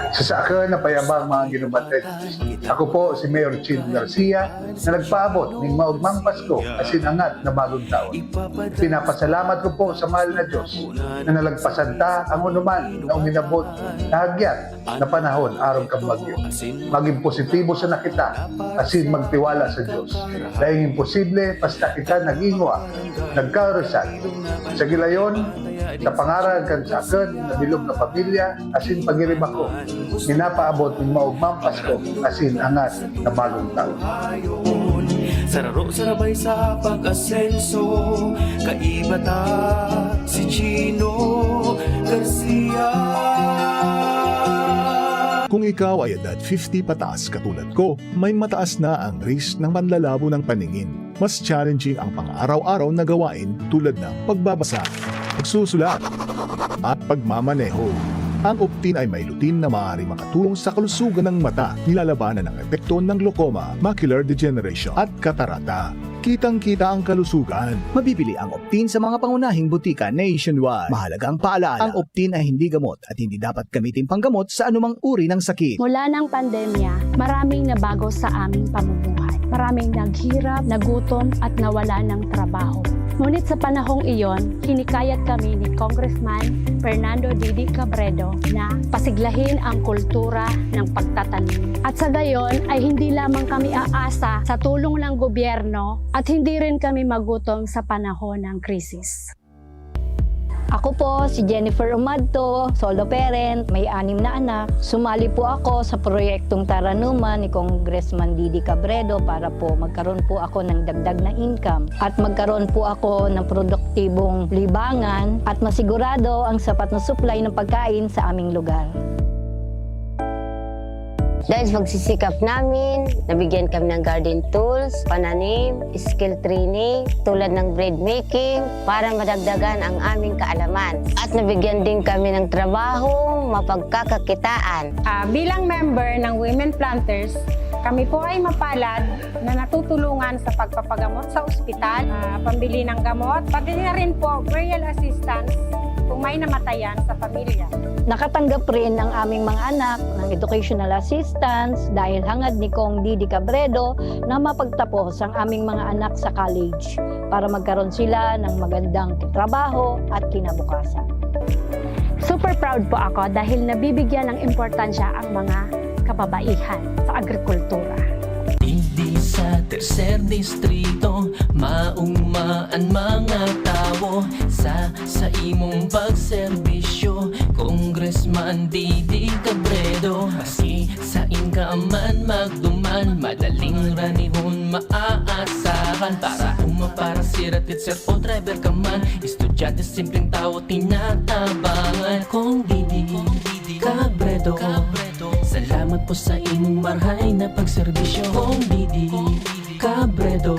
Sa saakon na payabang mga ginumatid, ako po si Mayor Chin Garcia na nagpaabot nin maogmang Pasko asin angat na bagong taon. Pinapasalamat ko po sa mahal na Diyos na nalagpasan ta ang onuman na uminabot na hagyat na panahon aron kan bagyo. Magin positibo sana kita asin magtiwala sa Dios. Dai imposible basta kita nag-ingwa, nagkaurisan. Sa gilayon, sa pangaran kan saakon na bilog na pamilya asin pagiriba ko, minapaabot nin maogmang Pasko asin angat na bagong taon. Sararo sarabay sa pag-asenso, kaiba ta si Chino Garcia. Kung ikaw ay edad fifty pataas katulad ko, may mataas na ang risk ng panlalabo ng paningin. Mas challenging ang pang-araw-araw na gawain tulad ng pagbabasa, pagsusulat, at pagmamaneho. Ang Optin ay may lutein na maaaring makatulong sa kalusugan ng mata, nilalabanan ang epekto ng glaucoma, macular degeneration, at katarata. Kitang-kita ang kalusugan. Mabibili ang Optin sa mga pangunahing butika nationwide. Mahalagang paalaala, ang Optin ay hindi gamot at hindi dapat gamitin panggamot sa anumang uri ng sakit. Mula ng pandemya, maraming nabago sa aming pamumuhay. Maraming naghirap, nagutom, at nawala ng trabaho. Ngunit sa panahong iyon, hinikayat kami ni Congressman Fernando Didi Cabredo na pasiglahin ang kultura ng pagtatanim. At sa gayon ay hindi lamang kami aasa sa tulong ng gobyerno at hindi rin kami magutom sa panahon ng krisis. Ako po si Jennifer Umadto, solo parent, may anim na anak. Sumali po ako sa proyektong Taranuman ni Congressman Didi Cabredo para po magkaroon po ako ng dagdag na income at magkaroon po ako ng produktibong libangan at masigurado ang sapat na supply ng pagkain sa aming lugar. Dahil sa pagsisikap namin, nabigyan kami ng garden tools, pananim, skill training, tulad ng bread making, para madagdagan ang aming kaalaman. At nabigyan din kami ng trabaho, mapagkakakitaan. Ah, bilang member ng Women Planters, kami po ay mapalad na natutulungan sa pagpapagamot sa ospital, ah, pambili ng gamot, pati na rin po burial assistance kung may namatayan sa pamilya. Nakatanggap rin ang aming mga anak ng educational assistance dahil hangad ni Cong Didi Cabredo na mapagtapos ang aming mga anak sa college para magkaroon sila ng magandang trabaho at kinabukasan. Super proud po ako dahil nabibigyan ng importansya ang mga kababaihan sa agrikultura. Digdi sa tercer distrito, maugma an mga tawo sa, sa imong pagserbisyo, Congressman Didi Cabredo. Maski sain ka man magduman, madaling ranihon maaasahan. Para uma, para sira, teacher o driver ka man, estudyante, simpleng tawo, tinatabangan. Cong Didi Cabredo, salamat po sa imong marhay na pagserbisyo. Cong Didi Cabredo,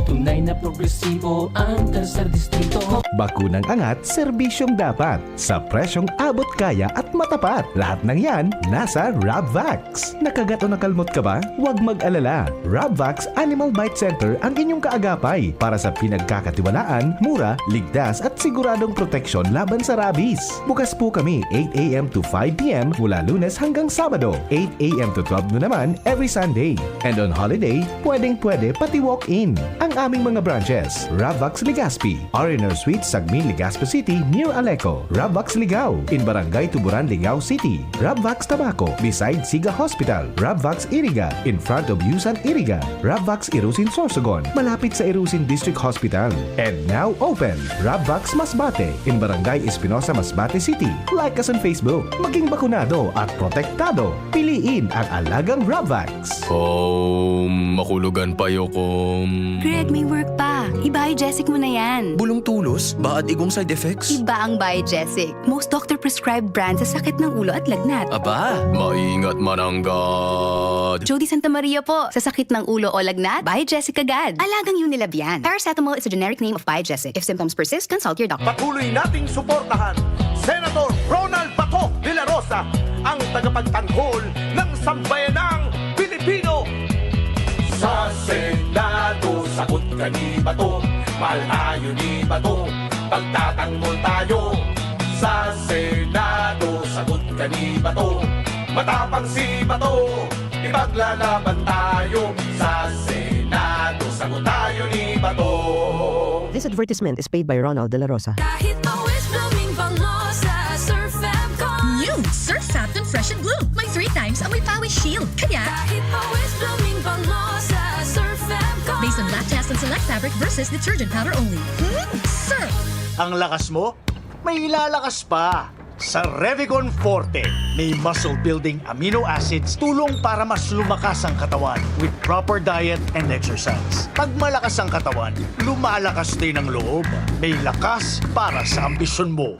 tunay na progresibo ang tercer distrito. Bakunang angat, serbisyong dapat, sa presyong abot kaya at matapat. Lahat ng yan, nasa Rabvax. Nakagat o nakalmot ka ba? Huwag mag-alala. Rabvax Animal Bite Center ang inyong kaagapay para sa pinagkakatiwalaan, mura, ligtas at siguradong proteksyon laban sa rabies. Bukas po kami eight a m to five p m mula Lunes hanggang Sabado, eight a m to twelve noon naman every Sunday. And on holiday, pwedeng-pwede pati walk-in. Ang aming mga branches, Rabvax Legazpi, R and R Suite, Sagmin, Legazpi City, near Aleco. Rabvax Ligao, in Barangay Tuburan, Ligao City. Rabvax Tabaco, beside Siga Hospital. Rabvax Iriga, in front of Yusan Iriga. Rabvax Irusin, Sorsogon, malapit sa Irusin District Hospital. And now open, Rabvax Masbate, in Barangay Espinosa, Masbate City. Like us on Facebook. Maging bakunado at protektado. Piliin ang alagang Rabvax. Om, makulugan payo, Kom. Greg May work pa. I-Biogesic mo na yan. Bulong tulos, baad igong side effects. Iba ang Biogesic. Most doctor-prescribed brand sa sakit ng ulo at lagnat. Aba, maingat mananggad. Jody Santa Maria po. Sa sakit ng ulo o lagnat, Biogesic agad. Alagang Unilab yan. Paracetamol is a generic name of Biogesic. If symptoms persist, consult your doctor. Patuloy nating suportahan Senator Ronald Bato de la Rosa, ang tagapagtanggol ng sambayanang Pilipino. Sa Senado, sagot ka ni Bato, mahal tayo ni Bato, pagtatanggol tayo. Sa Senado, sagot ka ni Bato, matapang si Bato, ipaglalaban tayo. Sa Senado, sagot tayo ni Bato. This advertisement is paid by Ronald De La Rosa. Kahit pawis, blooming bango sa Surf Fab Con. New Surf Fab Con Fresh and Bloom. May three times amoy pawis shield. Kaya, Kahit pawis, blooming bango sa Surf Fab Con. Based on lab tests and select fabric versus detergent powder only. Hmm, Surf! Ang lakas mo, may ilalakas pa. Sa Revicon Forte, may muscle-building amino acids, tulong para mas lumakas ang katawan with proper diet and exercise. Pag malakas ang katawan, lumalakas din ang loob. May lakas para sa ambisyon mo.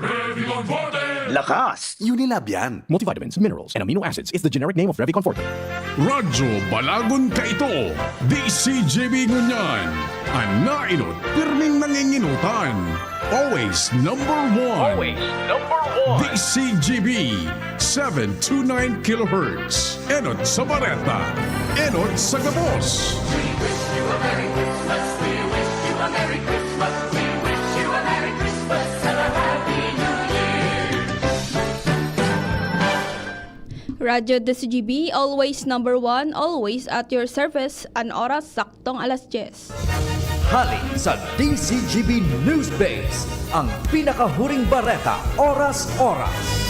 Lakas! Unilab yan. Multivitamins, minerals, and amino acids is the generic name of Revicon Forte. Radyo Balagon Kaito, D C G B ngunyan. An nainot, pirming nanginginutan. Always number one. Always number one. D C G B, seven two nine kilohertz. Enot sa bareta. Enot sa gabos. We wish you a Merry Christmas. We wish you a Merry Christmas. We wish you a Merry Christmas and a Happy New Year. Radyo D C G B, always number one, always at your service. An oras, saktong alas diyes. Hali sa D C G B News Base, ang pinakahuring bareta, oras-oras.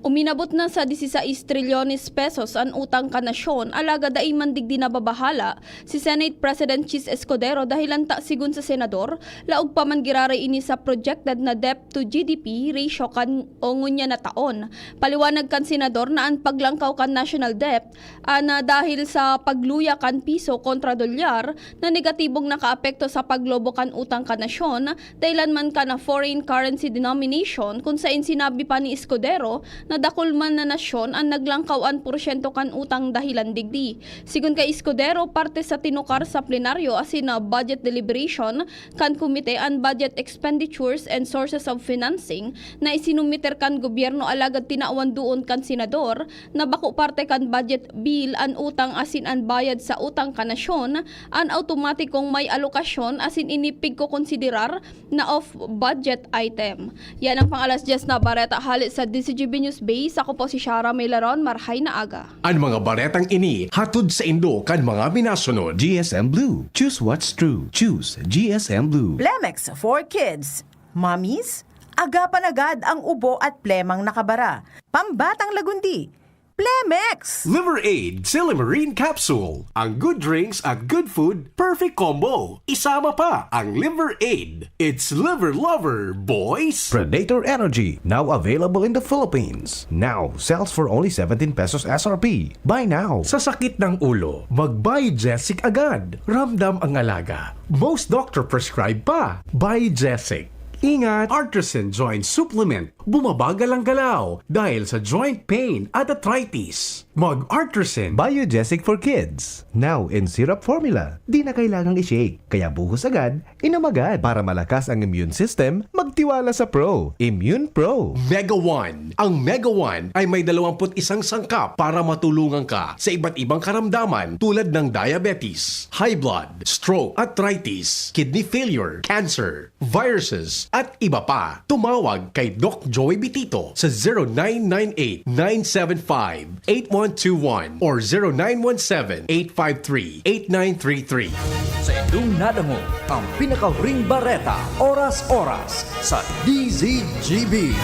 Uminabot na sa disisais trilyones pesos an utang kan nasyon, alagad dai man digdi nababahala si Senate President Chiz Escudero, dahilan ta, sigon sa senador, laog pa man giraray ini sa projected na debt to G D P ratio kan o ngunyan na taon. Paliwanag kan senador na an paglangkaw kan national debt, ah, na dahil sa pagluya kan piso kontra dolyar na negatibong nakaapekto sa paglobo kan utang kan nasyon, dahilan man kan foreign currency denomination, kun saen sinabi pa ni Escudero na dakul man na nasyon an naglangkaw an porsyento kan utang dahilan digdi. Sigon kay Escudero, parte sa tinukar sa plenaryo asin na budget deliberation kan komite an budget expenditures and sources of financing na isinumiter kan gobyerno, alagad tinawan duon kan senador na bako parte kan budget bill an utang asin an bayad sa utang kan nasyon an awtomatikong may alokasyon asin ini pigkokonsiderar na off-budget item. Yan ang pang-alas diyes na bareta hali sa D C G B News Base. Ako po si Shara Mailaron. Marhay na aga. An mga baretang ini hatod saindo kan mga minasunod. G S M Blue. Choose what's true. Choose G S M Blue. Plemex for Kids. Mommies, agapan agad ang ubo at plemang nakabara. Pambatang lagundi. Plemex! Liver Aid Silimarine Capsule. Ang good drinks at good food, perfect combo. Isama pa ang Liver Aid. It's Liver Lover, boys! Predator Energy, now available in the Philippines. Now, sells for only seventeen pesos S R P. Buy now! Sa sakit ng ulo, mag-Biogesic agad. Ramdam ang alaga. Most doctor prescribe pa. Biogesic. Ingat! Artisan Joint Supplement. Bumabagal ang galaw dahil sa joint pain at arthritis. Mag-Artisan. Biogesic for Kids. Now in syrup formula. Di na kailangang i-shake. Kaya buhos agad, inom agad. Para malakas ang immune system, magtiwala sa Pro. Immune Pro. Mega One. Ang Mega One ay may dalawampu't isang sangkap para matulungan ka sa iba't ibang karamdaman tulad ng diabetes, high blood, stroke, arthritis, kidney failure, cancer, viruses, at iba pa. Tumawag kay Doc Joey Bitito sa zero nine nine eight, nine seven five, eight one two one or zero nine one seven, eight five three, eight nine three three. Sa indong nadangog ang pinakahuring bareta, oras-oras sa D Z G B.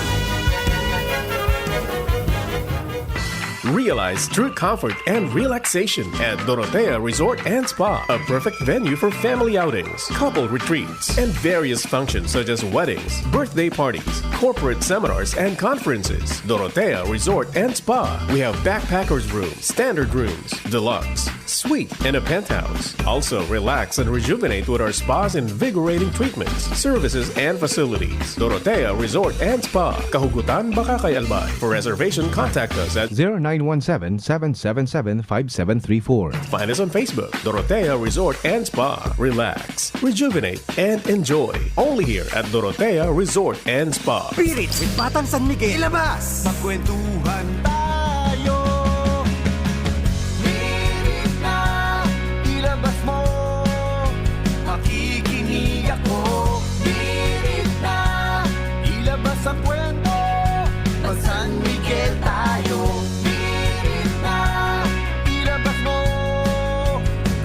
Realize true comfort and relaxation at Dorotea Resort and Spa, a perfect venue for family outings, couple retreats, and various functions such as weddings, birthday parties, corporate seminars, and conferences. Dorotea Resort and Spa. We have backpackers room, standard rooms, deluxe, Suite in a penthouse. Also, relax and rejuvenate with our spa's invigorating treatments, services, and facilities. Dorotea Resort and Spa, Kahugutan, Bacacay, Albay. For reservation, contact us at zero nine one seven, seven seven seven, five seven three four. Find us on Facebook, Dorotea Resort and Spa. Relax, rejuvenate, and enjoy. Only here at Dorotea Resort and Spa. Spirit with Batang San Miguel. Ilabas! Magkwentuhan tayo. Spirit na ilabas mo. Makikinig ako. Spirit na ilabas ang kwento. Mag San Miguel tayo. Spirit na ilabas mo.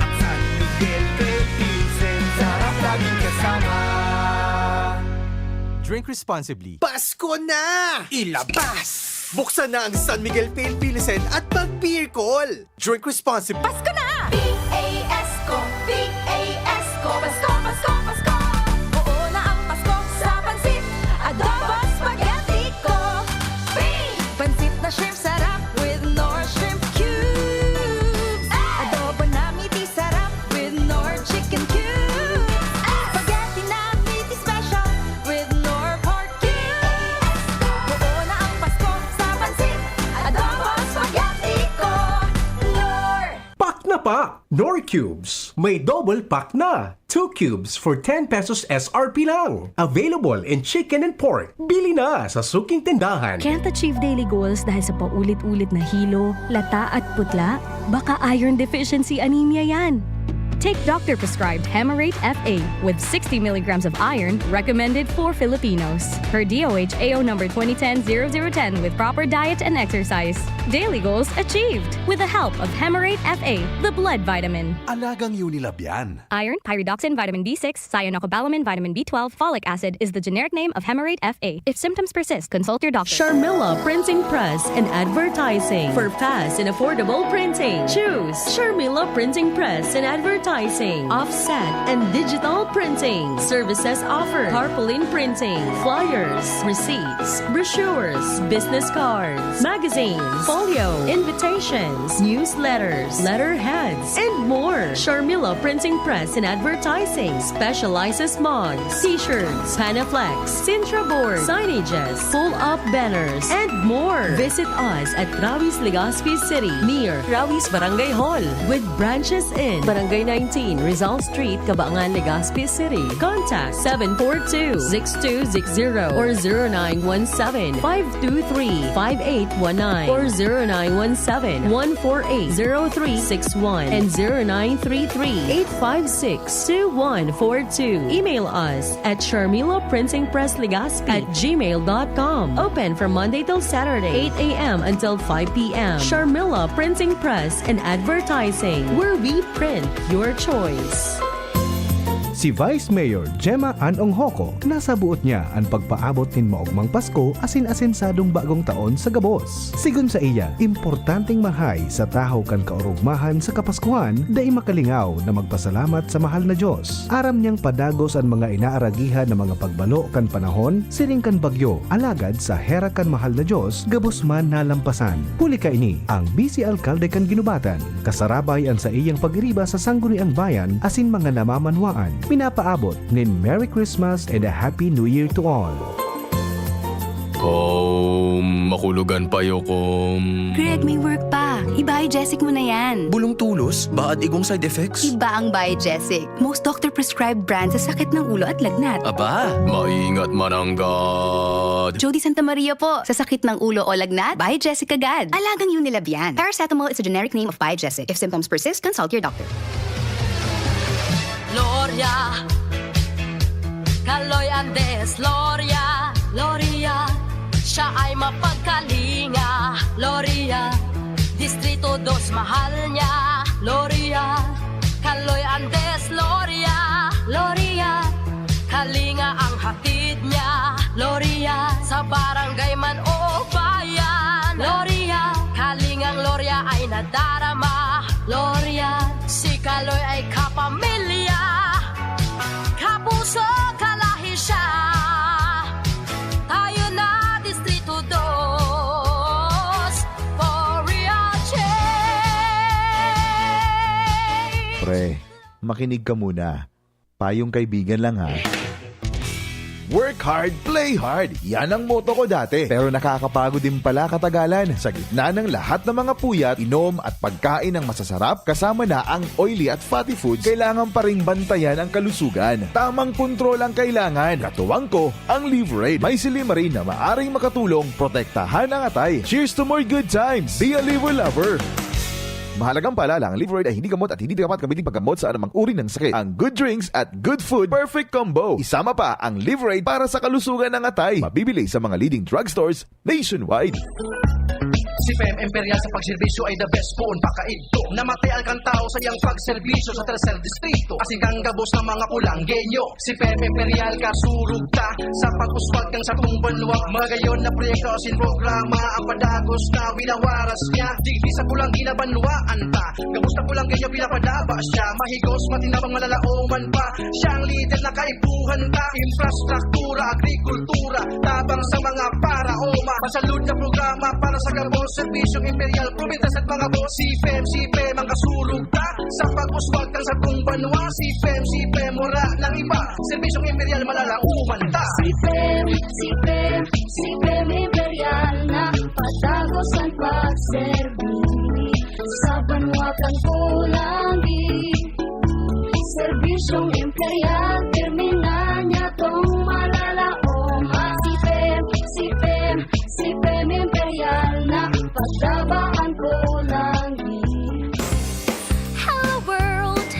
At San Miguel Philippines, sarap laging kasama. Drink responsibly. Pasko na! Ilabas! Buksan na ang San Miguel Pale Pilsen at mag-beer call! Drink responsibly. Pasko na! P A S ko, P A S ko, Pasko, Pasko, Pasko! Oo na ang Pasko sa pansit, adobo, spaghetti ko. P! Pansit na shrimp sarap with Knorr shrimp cubes. Adobo na meaty sarap with Knorr chicken cubes. Spaghetti na meaty special with Knorr pork cubes. Buo na ang Pasko sa pansit, adobo, spaghetti ko. Knorr! Pack na pa! Knorr Cubes! May double pack na! Two cubes for ten pesos S R P lang. Available in chicken and pork. Bili na sa suking tindahan. Can't achieve daily goals dahil sa paulit-ulit na hilo, lata at putla? Baka iron deficiency anemia yan. Take doctor-prescribed Hemarate F A with sixty milligrams of iron, recommended for Filipinos. Per D O H A O number twenty ten zero zero ten, with proper diet and exercise. Daily goals achieved with the help of Hemarate F A, the blood vitamin. Alagang Unilab yan. Iron, pyridoxine, vitamin B six, cyanocobalamin, vitamin B twelve, folic acid is the generic name of Hemarate F A. If symptoms persist, consult your doctor. Sharmila Printing Press and Advertising. For fast and affordable printing, choose Sharmila Printing Press and Advertising. Offset and digital printing. Services offered: tarpaulin printing, flyers, receipts, brochures, business cards, magazines, folio, invitations, newsletters, letterheads, and more. Sharmila Printing Press and Advertising specializes mugs, t-shirts, Panaflex, Sintra board, signages, pull-up banners, and more. Visit us at Rawis, Legazpi City, near Rawis Barangay Hall, with branches in Barangay nineteen, Rizal Street, Cabaangan, Legazpi City. Contact seven four two, six two six zero or zero nine one seven, five two three, five eight one nine or zero nine one seven, one four eight, zero three six one and zero nine three three, eight five six, two one four two. Email us at Sharmila Printing Press Legazpi at gmail dot com. Open from Monday till Saturday, eight a m until five p m. Sharmila Printing Press and Advertising, where we print your choice. Si Vice Mayor Gemma Ann Onghoco, nasaboot niya an pagpaabot nin maogmang Pasko asin asensadong bagong taon sa gabos. Sigon saiya, importanteng marhay sa tahaw kan kaorogmahan sa Kapaskuhan, dai makalingaw na magpasalamat sa mahal na Dios. Aram niyang padagos an mga inaaragihan na mga pagbalo kan panahon siring kan bagyo, alagad sa hera kan mahal na Dios, gabos man nalampasan. Huli kaini, ang Vice Alkalde kan Guinobatan, kasarabay an saiyang pagiriba sa Sangguniang Bayan asin mga namamanwaan, minapaabot nin Merry Christmas and a Happy New Year to all. Kom, makulogan pa iyo, Kom. Greg, may work pa. Iba-Biogesic mo na yan. Bulong tulos, baad igong side effects? Iba ang Biogesic. Most doctor-prescribed brand sa sakit ng ulo at lagnat. Aba, maingat mananggad. Jody Santa Maria po. Sa sakit ng ulo o lagnat, Biogesic agad. Alagang Unilab yan. Paracetamol is a generic name of Biogesic. If symptoms persist, consult your doctor. Gloria, Kaloy Andes, Gloria, Gloria, siya ay mapagkalinga, Gloria, Distrito dos mahal niya, Gloria, Kaloy Andes, Gloria, Gloria, kalinga ang hatid niya, Gloria, sa barangay man o bayan, Gloria, kalingang Gloria ay nadarama, Gloria, si Kaloy ay kapamilya, kapuso, kalahi siya. Tayo na, Distrito dos, for real change. Pre, makinig ka muna. Payong kaibigan lang, ha. Work hard, play hard. Yan ang motto ko dati. Pero nakakapagod din pala katagalan. Sa gitna ng lahat ng mga puyat, inom at pagkain ng masasarap, kasama na ang oily at fatty foods, kailangan pa ring bantayan ang kalusugan. Tamang kontrol ang kailangan. Katuwang ko, ang Livraid. May silymarin na maaring makatulong protektahan ang atay. Cheers to more good times! Be a Livra lover! Mahalagang paalala, ang Livraid ay hindi gamot at hindi dapat gamitin paggamot sa anumang uri ng sakit. Ang good drinks at good food, perfect combo. Isama pa ang Livraid para sa kalusugan ng atay. Mabibili sa mga leading drugstores nationwide. Si P M Imperial sa pagserbisyo ay the best poon pakaidto. Namatay ang kantao sa iyang pagserbisyo sa Tercer Distrito. Asin kang gabos ng mga pulanggenyo. Si P M Imperial kasurog ta sa pag-uswag kan satong banwa. Magayon na proyekto asin programa ang padagos na winawaras niya. Digdi sa pulang kinabanwaan ta. Gabos na pulanggenyo pinapadaba siya. Mahigos, matinabang, malalaoman pa. Siya ang lider na kaipuhan ta. Infrastruktura, agrikultura, tabang sa mga paraoma. Pasalud na programa para sa gabos, serbisyong imperial, probinsya sa mga boss. Si P M, si P M ang kasurog ta sa pag-uswag kan satong banwa. Si P M, si P M, wala nang iba. Serbisyong imperial, malalaoman ta. Si P M, si P M, si P M imperial na patagos ang pagserbi sa banwa kan pulanggi. Serbisyong imperial, terminal niya tong malalaom. Si P M, si P M, si P M imperial na pagtabaan ko lagi. Hello world!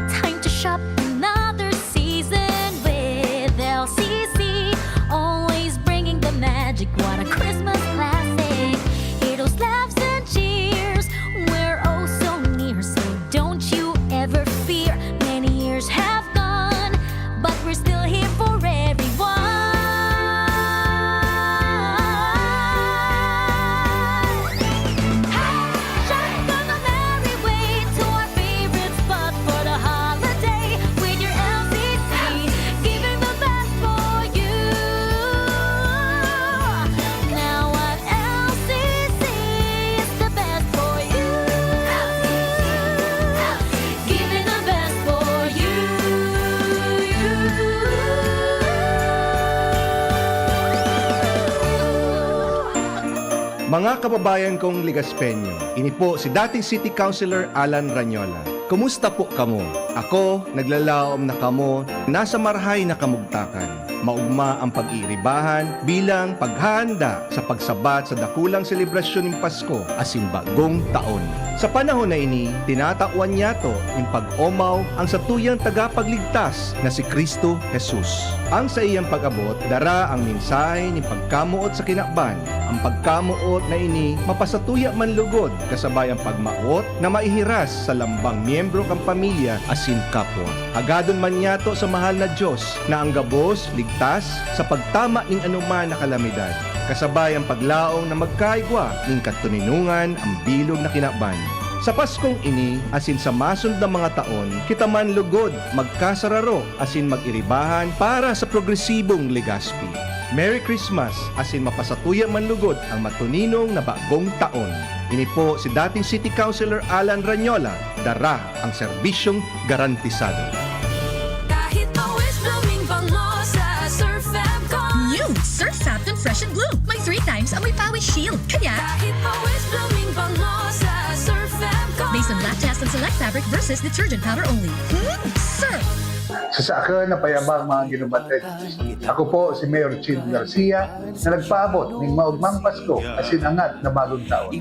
Time to shop another season with L C C. Always bringing the magic. What a Christmas classic. Hear those laughs and cheers. We're oh so near, so don't you ever fear. Many years have gone, but we're still here for everyone. Hey! Shop on the merry way to our favorite spot for the holiday with your L C C. Giving the best for you. Now at L C C is the best for you. Giving the best for you. Mga kababayan kong Legaspeño, ini po si dating City Councilor Alan Rañola. Kumusta po kamo? Ako, naglalaom na kamo nasa marahay na kamugtakan. Maogma ang pag-iiribahan bilang paghahanda sa pagsabat sa dakulang selebrasyon nin Pasko asin Bagong Taon. Sa panahon na ini, tinatawan niyato nin pag-omaw ang satuyang tagapagligtas na si Cristo Jesus. Ang saiyang pag-abot dara ang mensahe nin pagkamoot sa kinaban. Ang pagkamoot na ini mapasatuya man lugod kasabay ang pagmawot na maihiras sa lambang miyembro kan pamilya asin kapwa. Hagadon man niyato sa mahal na Dios na ang gabos ligtas sa pagtama nin anoman na kalamidad, kasabay ang paglaom na magkaigwa nin katoninongan ang bilog na kinaban. Sa Paskong ini asin sa masunod na mga taon, kita man lugod magkasararo asin mag-iribahan para sa progresibong Legazpi. Merry Christmas asin mapasatuya man lugod ang matoninong na Bagong Taon. Ini po si dating City Councilor Alan Rañola, dara ang serbisyong garantisado. Kahit pawis, blooming bango sa Surf Fab Con. New Surf Fab Con Fresh and Bloom. May three times amoy pawis shield. Kaya kahit pawis, blooming bango sa Surf Fab Con. Based on lab test and select fabric versus detergent powder only. Hmm, Surf! Sa saakon na payabang mga ginubatid. Ako po si Mayor Chin Garcia na nagpaabot ning maogmang Pasko asin angat na Bagong Taon.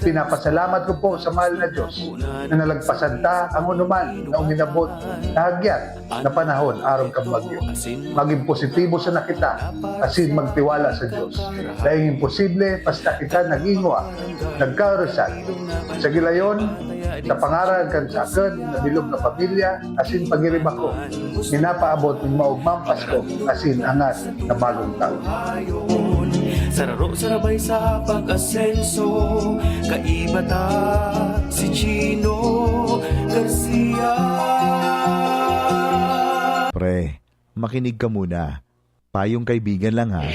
Pinapasalamat ko po sa mahal na Diyos na nalagpasan ta ang onuman na uminabot na hagyat na panahon arog kan bagyo. Magin positibo sana kita asin magtiwala sa Diyos. Dai imposible basta kita nag-ingwa, nagkaorasan. Sa gilayon, sa pangaran kan saakon na bilog na pamilya, asin pagiriba ko, minapaabot nin maogmang Pasko asin angat na Bagong Taon. Sararo sarabay sa pag-asenso, kaiba ta si Chino Garcia. Pre, makinig ka muna. Payong kaibigan lang, ha.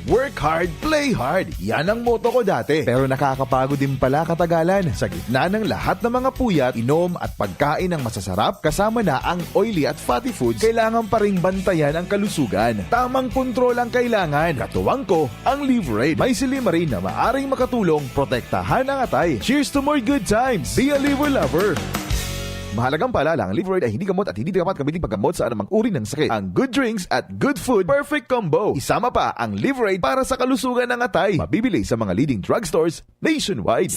Work hard, play hard. Yan ang motto ko dati. Pero nakakapagod din pala katagalan. Sa gitna ng lahat ng mga puyat, inom at pagkain ng masasarap, kasama na ang oily at fatty foods, kailangan pa ring bantayan ang kalusugan. Tamang kontrol ang kailangan. Katuwang ko, ang Livraid. May silymarin na maaring makatulong protektahan ang atay. Cheers to more good times! Be a Livra lover! Mahalagang paalala, ang Livraid ay hindi gamot at hindi dapat gamitin paggamot sa anumang uri ng sakit. Ang good drinks at good food, perfect combo. Isama pa ang Livraid para sa kalusugan ng atay. Mabibili sa mga leading drugstores nationwide.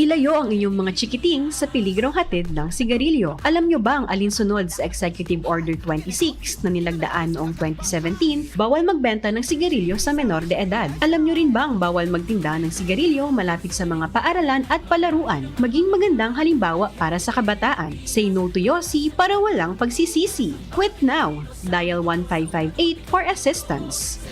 Ilayo ang inyong mga chikiting sa peligrong hatid ng sigarilyo. Alam nyo ba ang alinsunod sa Executive Order twenty-six na nilagdaan noong twenty seventeen? Bawal magbenta ng sigarilyo sa menor de edad. Alam nyo rin bang bawal magtinda ng sigarilyo malapit sa mga paaralan at palaruan? Maging magandang halimbawa para sa kabataan. Say no to Yossi para walang pagsisisi. Quit now! Dial one five five eight for assistance.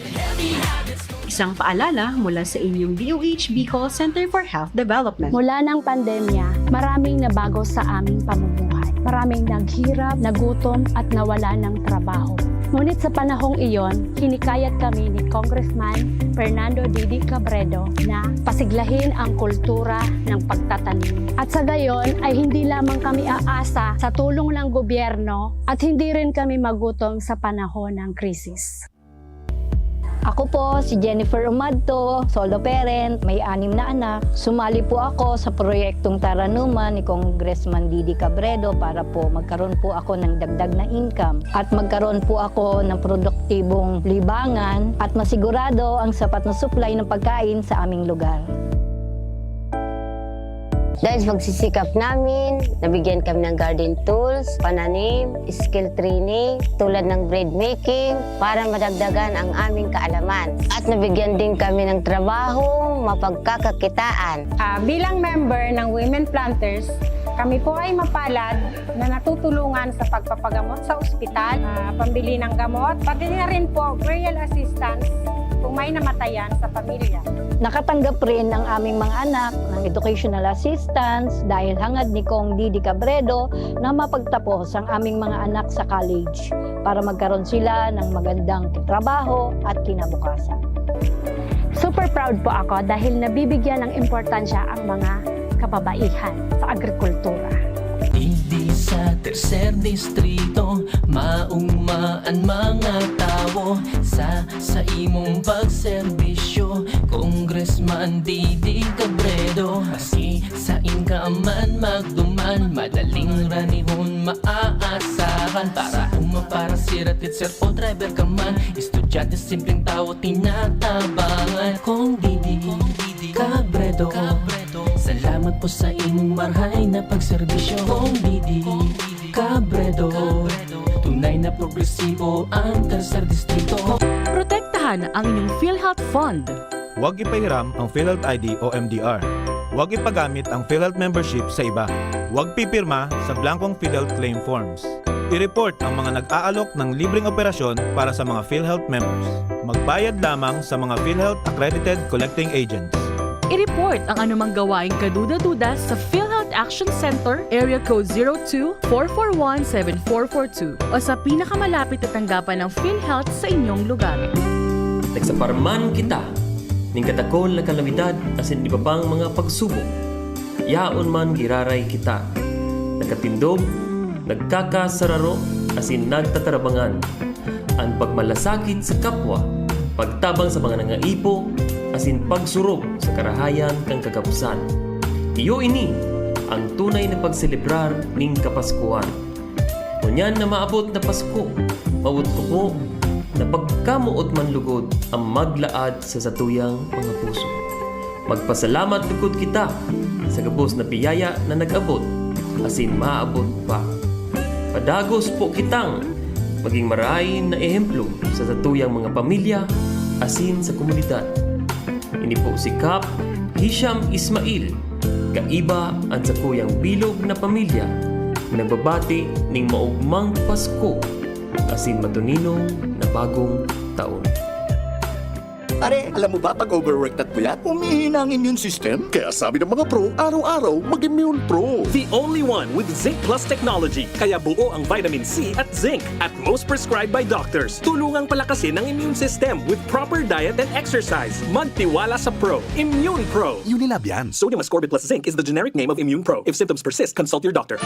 Isang paalala mula sa inyong DOH Bicol Center for Health Development. Mula ng pandemya, maraming nabago sa aming pamumuhay. Maraming naghirap, nagutom at nawala ng trabaho. Ngunit sa panahong iyon, hinikayat kami ni Congressman Fernando Didi Cabredo na pasiglahin ang kultura ng pagtatanim. At sa gayon ay hindi lamang kami aasa sa tulong ng gobyerno at hindi rin kami magutom sa panahon ng krisis. Ako po si Jennifer Umadto, solo parent, may anim na anak. Sumali po ako sa proyektong Taranuman ni Congressman Didi Cabredo para po magkaroon po ako ng dagdag na income at magkaroon po ako ng produktibong libangan at masigurado ang sapat na supply ng pagkain sa aming lugar. Dahil sa pagsisikap namin, nabigyan kami ng garden tools, pananim, skill training, tulad ng bread making, para madagdagan ang aming kaalaman. At nabigyan din kami ng trabaho, mapagkakakitaan. Ah, bilang member ng Women Planters, kami po ay mapalad na natutulungan sa pagpapagamot sa ospital, ah, pambili ng gamot, pati na rin po burial assistance kung may namatayan sa pamilya. Nakatanggap rin ang aming mga anak ng educational assistance dahil hangad ni Cong Didi Cabredo na mapagtapos ang aming mga anak sa college para magkaroon sila ng magandang trabaho at kinabukasan. Super proud po ako dahil nabibigyan ng importansya ang mga kababaihan sa agrikultura. Digdi sa tercer distrito, maugma an mga tawo sa, sa imong pagserbisyo, Congressman Didi Cabredo. Maski sain ka man magduman, madaling ranihon maaasahan. Para uma, para sira, teacher o driver ka man, estudyante, simpleng tawo, tinatabangan. Cong Didi Cabredo, salamat po sa imong marhay na pagserbisyo. Cong Didi Cabredo, tunay na progresibo ang Tercer Distrito. Protektahan ang inyong PhilHealth Fund. Huwag ipahiram ang PhilHealth I D o M D R. Huwag ipagamit ang PhilHealth membership sa iba. Huwag pipirma sa blankong PhilHealth claim forms. I-report ang mga nag-aalok ng libreng operasyon para sa mga PhilHealth members. Magbayad lamang sa mga PhilHealth accredited collecting agents. I-report ang anumang gawaing kaduda-duda sa PhilHealth Action Center, Area Code zero two, four four one, seven four four two o sa pinakamalapit na tanggapan ng PhilHealth sa inyong lugar. Nagsaparman kita ning kadakol na kalamidad asin iba pang mga pagsubok. Yaon man giraray kita. Nakatindog, nagkakasararo, asin nagtatarabangan. An pagmalasakit sa kapwa, pagtabang sa mga nangaipo, asin pagsurog sa karahayan kan kagabsan. Iyo ini an tunay na pagselebrar nin Kapaskuhan. Ngunyan na maabot na Pasko, mawot ko po na pagkamoot man lugod ang maglaad sa satuyang mga puso. Magpasalamat lugod kita sa gabos na biyaya na nag-abot asin maabot pa. Padagos po kitang magin marahay na ehemplo sa satuyang mga pamilya asin sa komunidad. Ini po si Kap Hisham Ismail, kaiba an sakuyang bilog na pamilya, nagbabati ning maugmang Pasko asin matuninong na bagong taon. Pare, alam mo ba pag overwork at puyat, humihina ang immune system? Kaya sabi ng mga pro, araw-araw mag-Immune Pro. The only one with Zinc Plus technology. Kaya buo ang vitamin C at zinc at most prescribed by doctors. Tulungang palakasin ang immune system with proper diet and exercise. Magtiwala sa pro. Immune Pro. Unilab yan. Sodium ascorbate plus zinc is the generic name of Immune Pro. If symptoms persist, consult your doctor.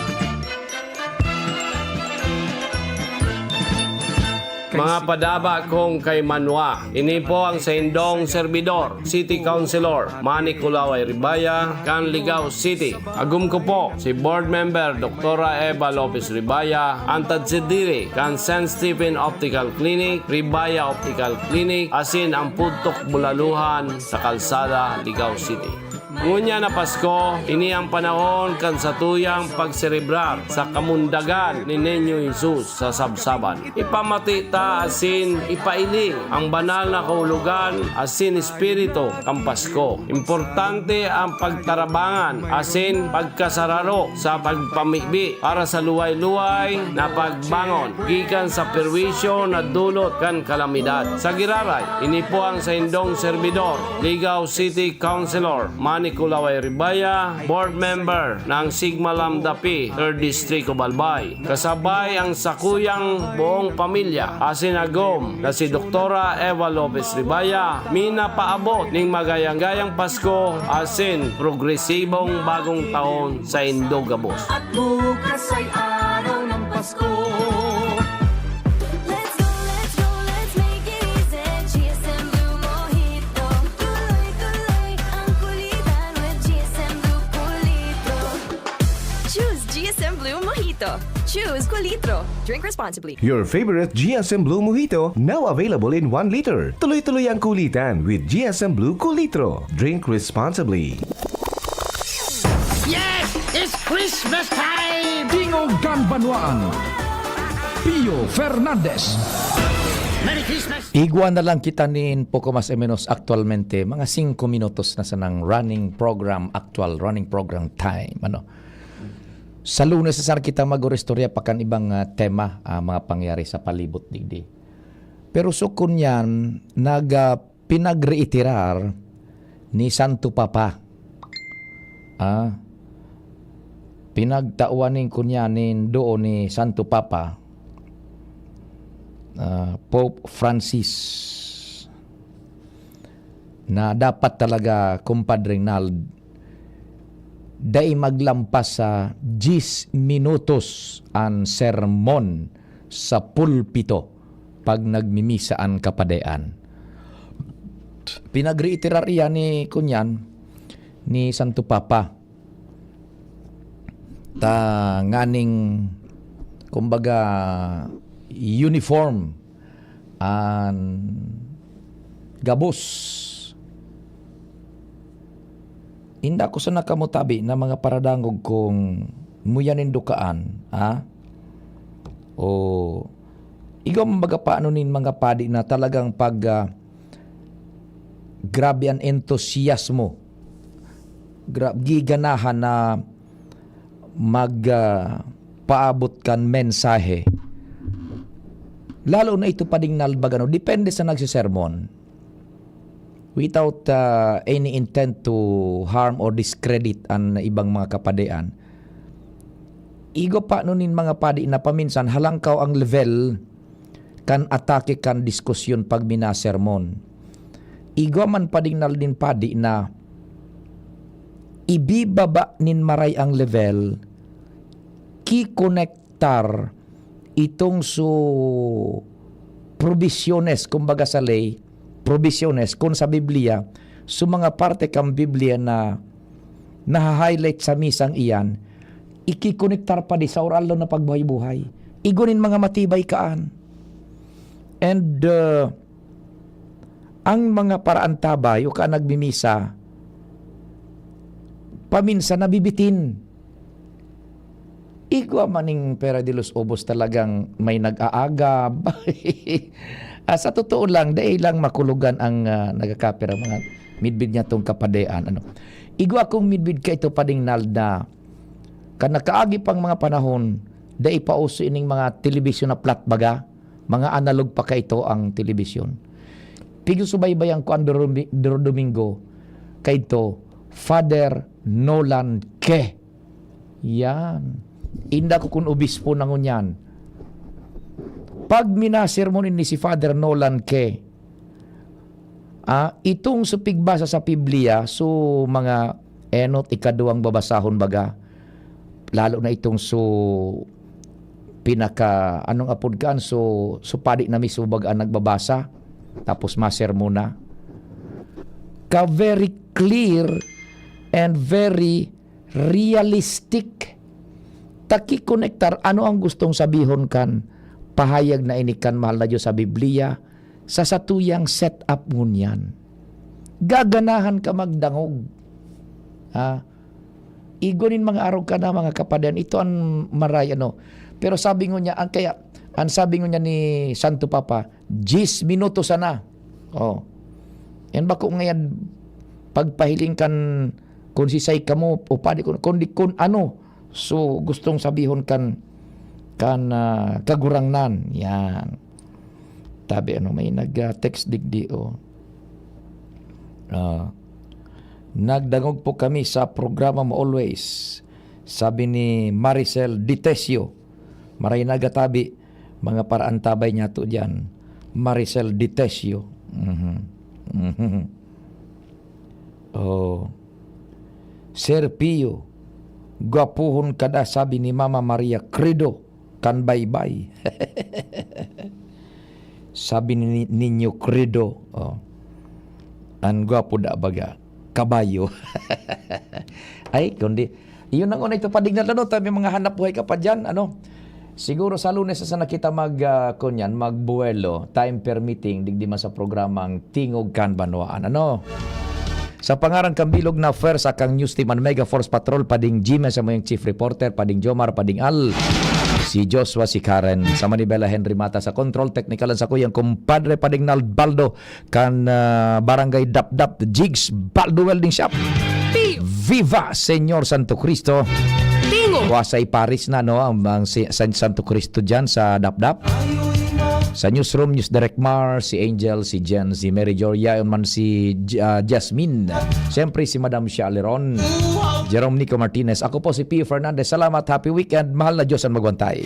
Mga padaba kong kaimanwa, ini po ang saindong serbidor, City Councilor Manny Kulaway Ribaya, kan Ligao City. Agom ko po si Board Member Doktora Eva Lopez Ribaya, an tagsadiri kan San Stephen Optical Clinic, Ribaya Optical Clinic, asin ang Pudtok Bulaluhan sa Kalsada, Ligao City. Ngunyan na Pasko, ini ang panahon kan satuyang pagserebrar sa kamundagan ni Niño Jesus sa sabsaban. Ipamati ta asin ipailing ang banal na kahulogan asin espiritu kan Pasko. Importante ang pagtarabangan asin pagkasararo sa pagpamibi para sa luway-luway na pagbangon gikan sa perwisyo na dulot kan kalamidad. Sa giraray, ini po ang saindong serbidor, Ligao City Councilor Manny Kulaway Ribaya, Board Member ng Sigma Lambda Pi, Third District of Albay. Kasabay ang sakuyang buong pamilya, asin agom na si Doktora Eva Lopez Ribaya, minapaabot ning magayang-gayang Pasko asin progresibong bagong taon saindo gabos. At bukas ay araw ng Pasko. Let's go, let's go, let's make it easy. G S M Blue Mojito. Tuloy-tuloy ang kulitan with G S M Blue Kulitro. Choose G S M Blue Mojito. Choose Kulitro. Drink responsibly. Your favorite G S M Blue Mojito, now available in one liter. Tuloy-tuloy ang kulitan with G S M Blue Kulitro. Drink responsibly. Yes! It's Christmas time! Tingog kan Banwaan. Pio Fernandez. Merry Christmas! Igwa na lang kita nin poko mas o menos aktualmente, mga singko minutos na sanang running program, actual running program time. Ano? Sa Lunes na sana kita mag-oristorya pa kan ibang, ah, tema, ah, mga pangyari sa palibot digdi. Pero sukon yan, nag, ah, pinagreiterar ni Santo Papa. Ah, pinagtawan nin kunya nin doon ni Santo Papa, ah, Pope Francis, na dapat talaga, Compadre Nald, dai maglampas sa diyes minutos an sermon sa pulpito pag nagmimisa an kapadean. Pinagreiterar iyan ni, kunyan, ni Santo Papa. Ta nganing, kumbaga, uniform an gabos. Inda ko sana kamo tabi na mga paradangog kung muya nindo kaan, ha? O, igwa man baga paano nin mga padi na talagang pag, ah, grabe an entusiasmo, gra-, giganahan na mag, ah, paabot kan mensahe. Lalo na ito pa ding nalbag, ano, depende sa nagsisermon. Without, ah, any intent to harm or discredit an ibang mga kapadean, igwa pa nun nin mga padi na paminsan halangkaw ang level kan atake kan diskusyon pag minasermon. Igwa man pa ding nal-, nin padi na ibibaba nin maray ang level, kikonektar itong su provisiones, kumbaga sa ley, provisiones, kun sa Biblia, su mga parte kan Biblia na naha-highlight sa misang iyan, ikikonektar pa di sa oral na pagbuhay-buhay. Igwa nin mga matibay kaan. And, uh, ang mga paraantabay o ka nagmimisa, paminsan nabibitin. Igwa man ning Pera de los Ubos talagang may nag-aagab. Ah, sa totoo lang, dai lang makulogan ang, ah, nagkakapira mga midbid niya tong kapadean, ano. Igwa kong midbid ka ito, Pading Nald, na kan nakaagi pang mga panahon, dai pa uso ining mga telebisyon na flat baga, mga analog pa kaito ang telebisyon. Pigsusubaybayan ko an Doro-, Doro Domingo kaidto, Father Nolan Ke. Yan. Inda ko kun obispo na ngunyan. Pag minasermon ini si Father Nolan Ke, ah, itong su pigbasa sa Biblia, su mga enot, ikaduwang babasahon baga, lalo na itong su pinaka, anong apod kaan, su, su padi na mismo baga ang nagbabasa, tapos masermon na. Ka very clear and very realistic. Takikonektar, ano ang gustong sabihon kan pahayag na ini kan mahal na Diyos sa Biblia, sa satuyang setup ngunyan? Gaganahan ka magdangog. Ha? Igo nin mga arog ka na, mga kapadian. Ito ang maray, ano. Pero sabi ngunyan, ang kaya, ang sabi ngunyan ni Santo Papa, "Diyes minutos sana." Oh. Yan ba kung ngayon, pagpahiling kan, kung sisay kamo, o padi, kung, kung di, kung ano, so, gustong sabihon kan, kan, ah, Kagurangnan. Yan. Tabi, ano, may nag-, ah, text digdi, oh. Ah, "Nagdangog po kami sa programa mo always," sabi ni Maricel Ditesio. Maray na gatabi, mga paraantabay niya to diyan. Maricel Ditesio. Mhm. Mhm. Oh. "Sir Pio, gwapuhon ka da," sabi ni Mama Maria Credo, kan baybay. Sabi ni Niño Credo, oh, "An gwapo da baga, kabayo." Ay, kundi, iyon ang una ito, padignal, ano, tabi mga hanap buhay ka pa dyan, ano? Siguro sa Lunes na sana kita mag, ah, kunyan, magbuwelo, time permitting, digdi man sa programang Tingog Kan Banwaan, ano? Sa pangaran kan bilog na pwersa kan News Team, an Mega Force Patrol, Pading Jimmy, sa muyang chief reporter, Pading Jomar, Pading Al, si Joshua, si Karen, sa manibela, Henry Mata, sa control technical, an sakuyang kumpadre, Pading Nalbaldo, kan, ah, Barangay Dapdap, Jigs Baldo Welding Shop. Viva Señor Santo Cristo! Tingog! Kuwasay Paris na, no, ang, ang si, San, Santo Cristo dyan sa Dapdap. Sa newsroom, News Direct Mar, si Angel, si Jen, si Mary Joy, yaon man si J-, ah, Jasmine. Siyempre, si Madam Shaleron. Jerome Nico Martinez. Ako po si Pio Fernandez. Salamat. Happy weekend. Mahal na Diyos ang magwantay.